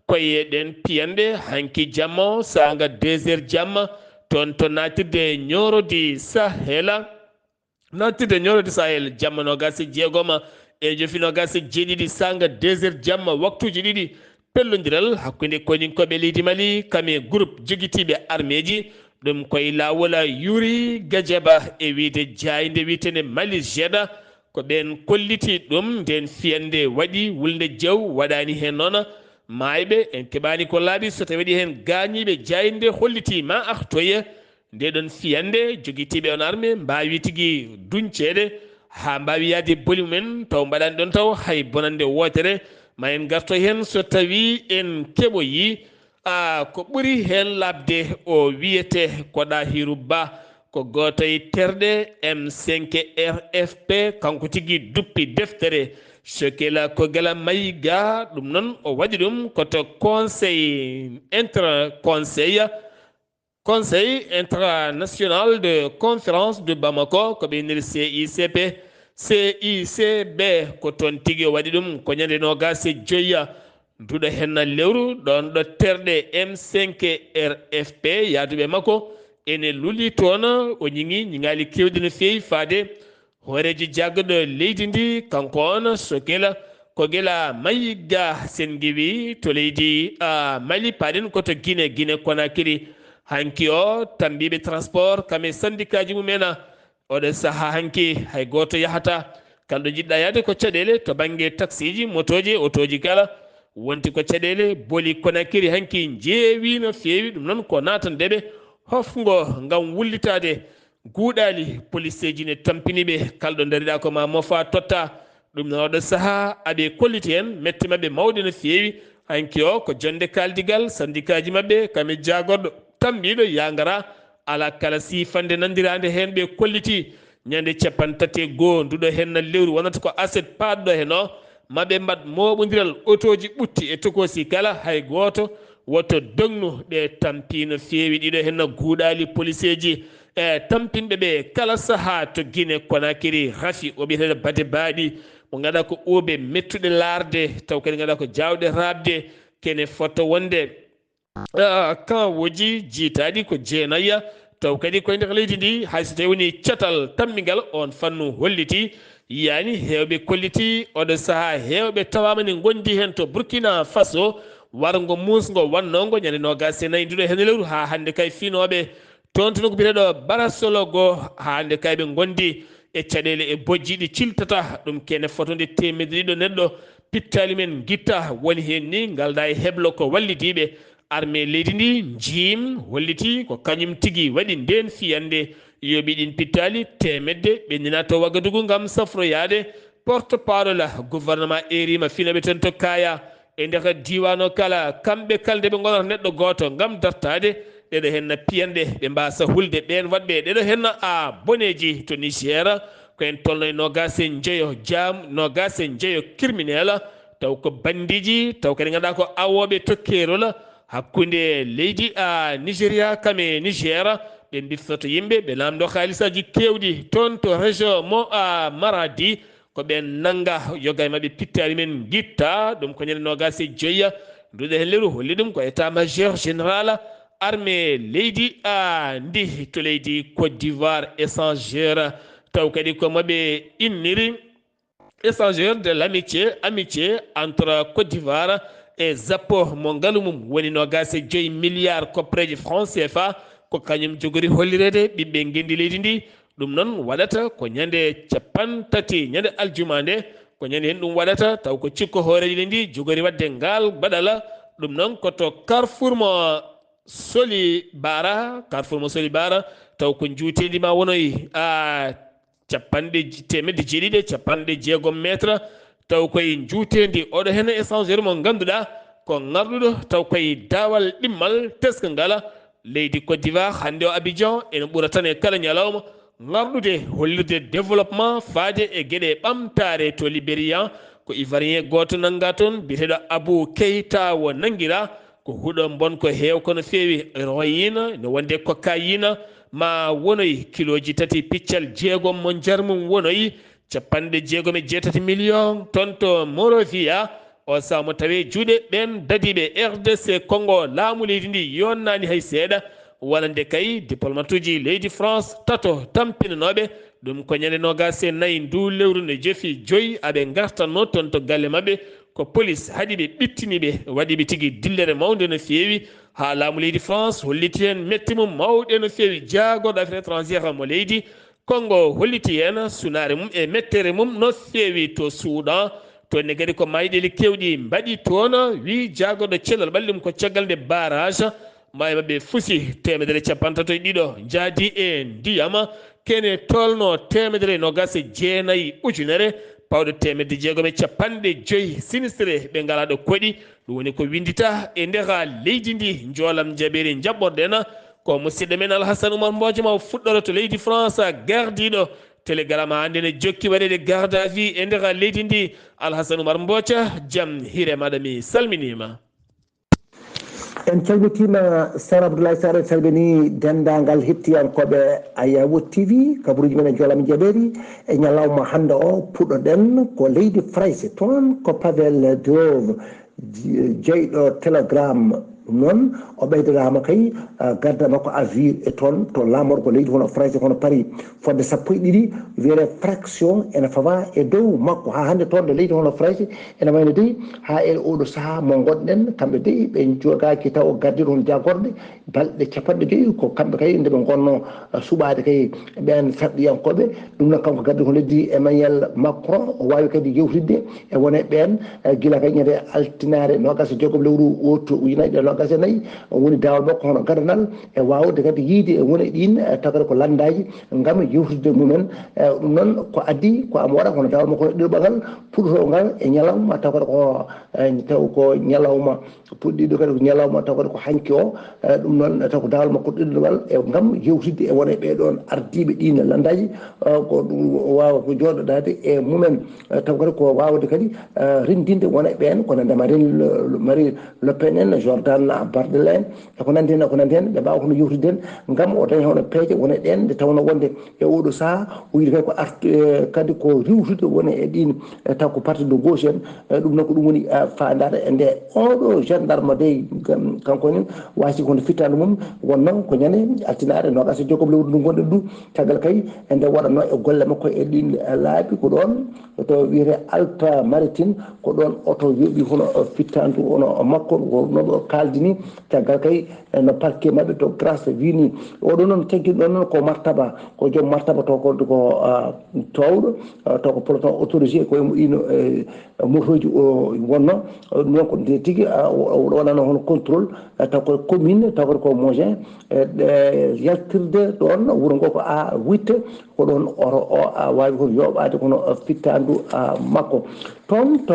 koye ɗeen piyanɗe hanki jamma o, saanga deux heures jamma, toon to naatirde Ñooro di Sahela. Naatirde Ñooro di Sahel jamma noogaas e jeegoma e jofi noogaas e jeeɗiɗi, saanga deux heures jamma, waktuuji ɗiɗi, pellondiral hakkunde koninkoɓe leydi Mali kam e groupe jogitiiɓe armeeji. Ɗum koye laawol Yuri Gajaba e wiyde jaaynde wiyetende Mali Jeda. Ko ɓeen kolliti ɗum. Ndeen fiyande waɗi wulnde jew, waɗaani heen noon maayɓe. En keɓaani ko laaɓi so tawi waɗi heen gaañiiɓe. Jaaynde holliti ma artoye nde ɗoon fiyande, jogitiiɓe on arme mbaawi tigi duñceede haa mbaawi yahde boli mumen, taw mbaɗaani ɗoon taw hay bonannde wootere. Ma en ngarto heen so tawii en keɓoyii, a, ko ɓuri heen laaɓde o wiyetee ko Ɗahiru Ba, ko gooto e terɗe M cinq R F P, kanko tigi duppi deftere Sokela Kogela Mayiga. Ɗum noon o waɗi ɗum ko to conseil inter-, conseil Conseil International de Conférence de Bamako, ko ɓe inniri C I C P, C I C B, ko toon tigi o waɗi ɗum, ko ñande noogaas e joy nduɗo heen lewru, ɗoon ɗo terɗe M cinq R F P, yahduɓe makko ene luli toon, o ñiŋi ñiŋaali keewɗi no feewi faade hooreejo jaggaɗo leydi ndi, kanko on Sokela Kogela Mayiga. Sen ngiwi to leydi, a, Mali, paaɗen ko to Gine, Gine Konakiri. Hanki o, tambiiɓe transport kam e sandikaaji mumen, oɗo saha hanki hay gooto yahata. Kala ɗo njiɗɗa yahde ko caɗeele to bannge taksiiji, motooji, otooji kala. Wonti ko caɗeele boli Konakiri hanki njeewi no feewi. Ɗum noon ko naatande ɓe hofngo ngam wullitaade guuɗaali, poliseeji ne tampini ɓe, kala ɗo ndariɗaa ko ma mofa totta. Ɗum noon oɗo saha aɓe kolliti heen mette maɓɓe mawɗe no feewi. Hanki o ko jonnde kaaldigal sandikaaji maɓɓe kam e jaagorɗo tambiiɗo yangara, alaa kala siifannde nanndiraande heen ɓe kolliti. Ñande capanɗe tati e goo nduɗo heen na lewru wonata ko aset paaɗɗo heen o, maɓe mbaɗ mooɓondiral otooji ɓutti e tokoosi kala, hay gooto woto dognu. Ɓe tampi no feewi ɗiɗo heen na guuɗaali poliseeji e tampinɓe ɓe kala saha to Gine Konakiri. Rafi o biyeteeɗo Bade Baaɗi mo ngannduɗaa ko uube mettuɗe laarde, taw kadi ngannduɗaa ko jaawɗe raaɓde, kene fota wonde, ah, kan woji jiitaaɗi ko jeenaya Taw kadi koye nder leydi ndi, hay so tawi woni catal tammingal, on fannu holliti, yani heewɓe kolliti oɗo sahaa heewɓe tawaama ne ngondi heen to Burkina Faso, warngo muusngo wannongo ñande noogaas e nayi nduɗo heen lewru haa hannde kay finooɓe toon to nokku biyeteeɗo Barasologo, haa hannde kay ɓe ngondi e caɗeele e bojji ɗi ciltata ɗum kene fotonde teemedde ɗiɗo neɗɗo pittaali men ngitta woni heen ni ngalda e heblo ko wallidiiɓe. Armée leydi ndi njiim holliti ko kañum tigi waɗi ndeen fiyannde, yooɓi ɗin pittaali teemedde ɓe nina to Wagadugu ngam safroyaade. Porte parole gouvernement erima finooɓe toon to Kaya e nder diiwaan o kala, kamɓe kala nde ɓe ngonata neɗɗo gooto ngam dartaade ɗeɗo henna piyanɗe ɓe mbaasa hulde ɓeen waɗɓe ɗeɗo henna a boneeji to Niger. Ko en tolno e noogaas e njeyo jaam, noogaas e njeyo criminel, taw ko bandiiji, taw kadi ngannduɗaa ko awooɓe tokkeerol hakkunde leydi a Nigeria kam e Niger, ɓe mbiftoto yimɓe, ɓe laamɗo haalisaaji keewɗi toon to région mo a Maradi, ko ɓeen nannga yoga e maɓɓe pittaali men ngitta, ɗum ko ñande noogaas e joyi nduɗo heen lewru, holli ɗum ko état major général armée leydi a ndi to leydi Côte d'Ivoire, échangeur, taw kadi ko maɓɓe inniri. Échangeur de l'amitié, amitié entre Côte d'Ivoire e Japon mo ngalu mum woni noogaas e joyi milliard koppareeji franc C F A, ko kañum jogori hollireede ɓiɓɓe ngenndi leydi ndi. Ɗum noon waɗata ko ñande capanɗe tati, ñande aljuma nde, ko ñande heen ɗum waɗata, taw ko cikko hooreejo leydi ndi jogori waɗde ngaal baɗala. Ɗum noon ko to Carrefour mo Soli Bara, Carrefour mo Soli Bara, taw ko njuuteendi ma wonoy a capanɗe j-, teemedde jeeɗiɗi e capanɗe jeegom mètre, taw koye njuuteendi oɗo heen échangeur mo ngannduɗaa ko ŋarɗuɗo, taw koye daawal ɗimmal teskal ngal leydi Côte d'Ivoire, hannde o Abidjan ene ɓura tan e kala ñalawma ŋarɗude, hollirde développement faade e geɗe ɓamtaare to Libéria. Ko Ivoirien gooto nannga toon, biyeteeɗo Abou Keita o nanngira. Ko huɗo mbonko heewko no feewi, héroïne, no wonde cocaïne, ma wonoy kilooji tati piccal jeegom mo njar mum wonoy, capanɗe jeegom e jeetati million toon to Monrovia. O sahaa mo tawi e juuɗe ɓeen dadiiɓe R D C Congo, laamu leydi ndi yonnaani hay seeɗa, wonande kay diplomatuuji leydi France tato tampinanooɓe. Ɗum ko ñande noogaas e nayi nduu lewru nde jofi joyi aɓe ngartatnoo toon to galle maɓɓe. Ko polis haɗi ɓe, ɓittini ɓe, waɗi ɓe tigi dillere mawnde no feewi, haa laamu leydi France holliti heen metti mum mawɗe no feewi. Jaagorɗo affaires étrangères mo leydi Congo holliti heen sunaare mum e mettere mum no feewi to Soudan. Toon ne kadi ko mayɗeeli keewɗi mbaɗi toon, wi jaagorɗo cellal ɓalli mum ko caggal nde barrage maayo maɓɓe fusi teemedere capanɗe tato e ɗiɗo njaadi e ndiyam, kene tolno teemedere e noogaas e jeenayi ujunere, pawɗo teemedde jeegom e capanɗe joyi sinistré ɓe ngalaa ɗo koɗi. Ɗum woni ko winndita e nder leydi ndi. Njoolam jaɓeeri njaɓɓorɗen ko musidɗo men Alhassane Oumar Mbodia ma o fuɗɗoro to leydi France, gardiiɗo télégramme hannde ne jokki waɗeede garde à vue e nder leydi ndi. Alhassane Oumar Mbodia, jam hiire maɗa, mi salminiima. En calmitiima Sar Abdoulaye Sar, en calminii denndaangal hettiyankooɓe Ayawo T V, kabaruuji men e Joolami Jaɓeeri. E ñalawma hannde o, puɗɗoɗen ko leydi Farayse, toon ko Pavel Durov, jeyɗo Telegram. Ɗum noon, o ɓeydanaama kay garde makko à vue e toon to laamorgo leydi hono Farayse, hono Paris, fodde sappo e ɗiɗi, wiyetee fraction ene fawaa e dow makko. Haa hannde toon ɗo leydi hono Farayse, ene wayno dey haa e oɗo sahaa mo ngonɗen, kamɓe dey ɓe jogaaki taw o gardiiɗo hono jaagorɗe balɗe capanɗe joyi, ko kamɓe kay nde ɓe ngonnoo suɓaade kay ɓeen sarɗiyankooɓe. Ɗum noon kanko gardiiɗo hono leydi Emmanuel Macron o waawi kadi yewtidde e won e ɓeen gila kay ñande altinaare noogaas e jeegom lewru août ujunaaji ɗiɗi e noogaas e nayi, woni daawol makko hono gadanal e waawde kadi yiyde e won e ɗiin tagata ko lanndaaji ngam yewtidde mumen. Ɗum noon ko adii ko omo waɗa kono daawol makko hono ɗiɗo ɓangal puɗɗotoo ngal e ñalawma taw kadi ko taw ko ñalawma puɗɗiiɗo kadi ko ñalawma taw kadi ko hanki o. Ɗum noon taw ko daawol makko ɗiɗo ɓangal e ngam yewtidde e won e ɓee ɗoon ardiiɓe ɗiin lanndaaji, ko ɗum waawa ko jooɗodaade e mumen, taw kadi ko waawde kadi renndinde won e ɓeen ko nande Marine Marine Le Pen en, Jordan Bardella en, e ko nanndi heen e ko nanndi heen, ɓe mbaawa hono yewtidde heen ngam o daña hono peeje won e ɗeen nde tawnoo wonde e ooɗoo sahaa o yiɗi kadi ko artu kadi ko riiwtude won e ɗiin, taw ko parti de gauche en. Ɗum noon ko ɗum woni faandaare e nde ooɗoo Darma dey, kanko ni, waasi kono fittaandu mum wonno ko ñande altinaare noogaas e jogoɓ lewru ndu ngonɗen ndu. Caggal kay, e nde waɗatnoo e golle makko e ɗin laabi, ko ɗoon to wiyetee Alpes Maritimes, ko ɗoon oto yooɓi hono fittaandu hono makko, wonno ɗo kaaldi ni. Caggal kay, no parquet maɓɓe to Grasse wii ni, oɗo noon teggin ɗoon noon ko martaba, ko joom martaba to ko, ko, ah, toowɗo, ah, to ko peloton autorisé, ko e mo ino, eh, motoji o wonno. Ɗum noon ko nde tigi, ah, o, o waɗano hono contrôle, ah, taw ko commune, taw ko Mougins, eh, ɗe yaltirde ɗoon wuro ngo ko A huit, ko ɗoon oto o, ah, waawi hono yooɓaade kono, ah, fittaandu, ah, makko. Toon to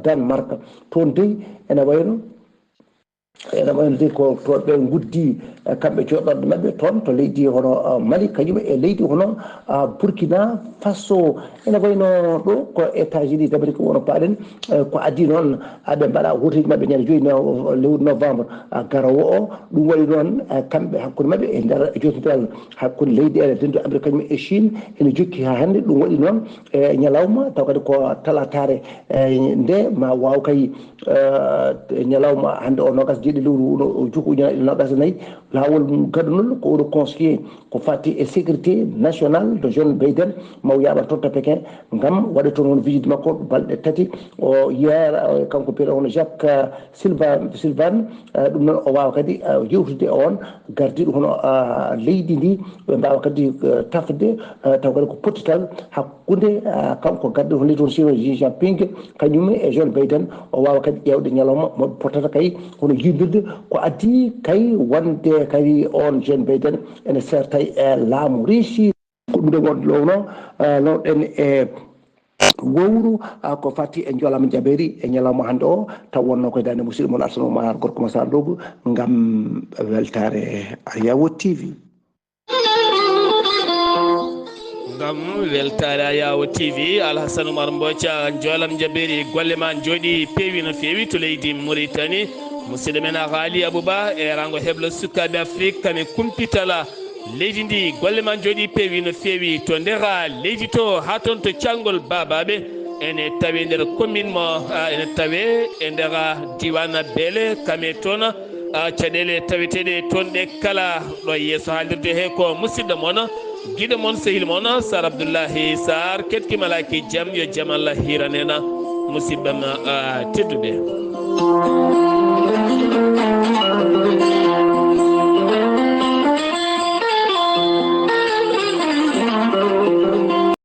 Danemark, toon dey ene wayno, ene wayno dey ko toon ɓe nguddi, eh, kamɓe jooɗorɗe maɓɓe toon to leydi hono, ah, Mali, kañum e leydi hono, ah, Burkina Faso. Ene wayno ɗo ko États-Unis d'Amérique wonno paaɗen, eh, ko adii noon, ah, ɓe mbaɗa wooteeji maɓɓe ñande joyi no-, lewru novembre, ah, garoowo o. Ɗum waɗi noon, ah, kamɓe hakkunde maɓɓe e nder jotondiral hakkunde leyɗeele dendu Amérique kañum e Chine ene jokki haa hannde. Ɗum waɗi noon e ñalawma taw kadi ko talataare, eh, nde ma waaw kay, eh, ñalawma hannde o noogaas e jeeɗiɗi lewru uno-, juko ujunaaji ɗiɗi noogaas e nayi. Laawol gadanol ko oɗo conseiller ko fati e sécurité nationale de John Biden, maw yaaɓan toon to Pékin ngam waɗa toon hono visite makko balɗe tati. O yeera, eh, kanko biyeteeɗo hono Jacques, eh, Sylva-, Sylvan, eh, ɗum noon o waawa kadi, eh, yewtude e oon gardiiɗo hono, ah, leydi ndi, ɓe mbaawa kadi, eh, tafde, eh, taw kadi ko pottital hakkunde, ah, kanko gardiiɗo hono leydi hono Chine Xi Jinping, kañum e John Biden, o waawa kadi ƴeewde ñalawma mo potata kay hono yiidirde ko adii kay wonde kadi oon John Biden ene seerta e laamu Russie. Ko ɗum nde wonde lowno, eh, lowɗen e wowru, ah, ko fati e njolama jabeeri e ñalawma hannde o, taw wonno ko e daande musidɗo mon Alsano Oumar Gorko Massar Lobou ngam weltaare Ayawo T V. Ngam weltaare Ayawo T V, Alhassane Oumar Mboca, njoolam jabeeri, golle ma njooɗi peewi no feewi to leydi Mauritanie. Musidɗo men Aghali Abouba e rango heblo sukaaɓe Afrique, kame kumpitala. Leydi ndi, golle ma njooɗi peewi no feewi to ndera leydi to, haa toon to caangol Baabaaɓe, ene tawe nder commune mo, ah, ene tawe e ndera diiwaan Beele, kame toon, ah, caɗeele taweteeɗe toon ɗe kala. Ɗo yeeso haalirde he ko musidɗo mon, giɗo mon, sehil mon, Sar Abdoullahi Sar, keɗki malaaki jam, yo jam Allah hiiran en, musidɓe am, ah, tedduɓe.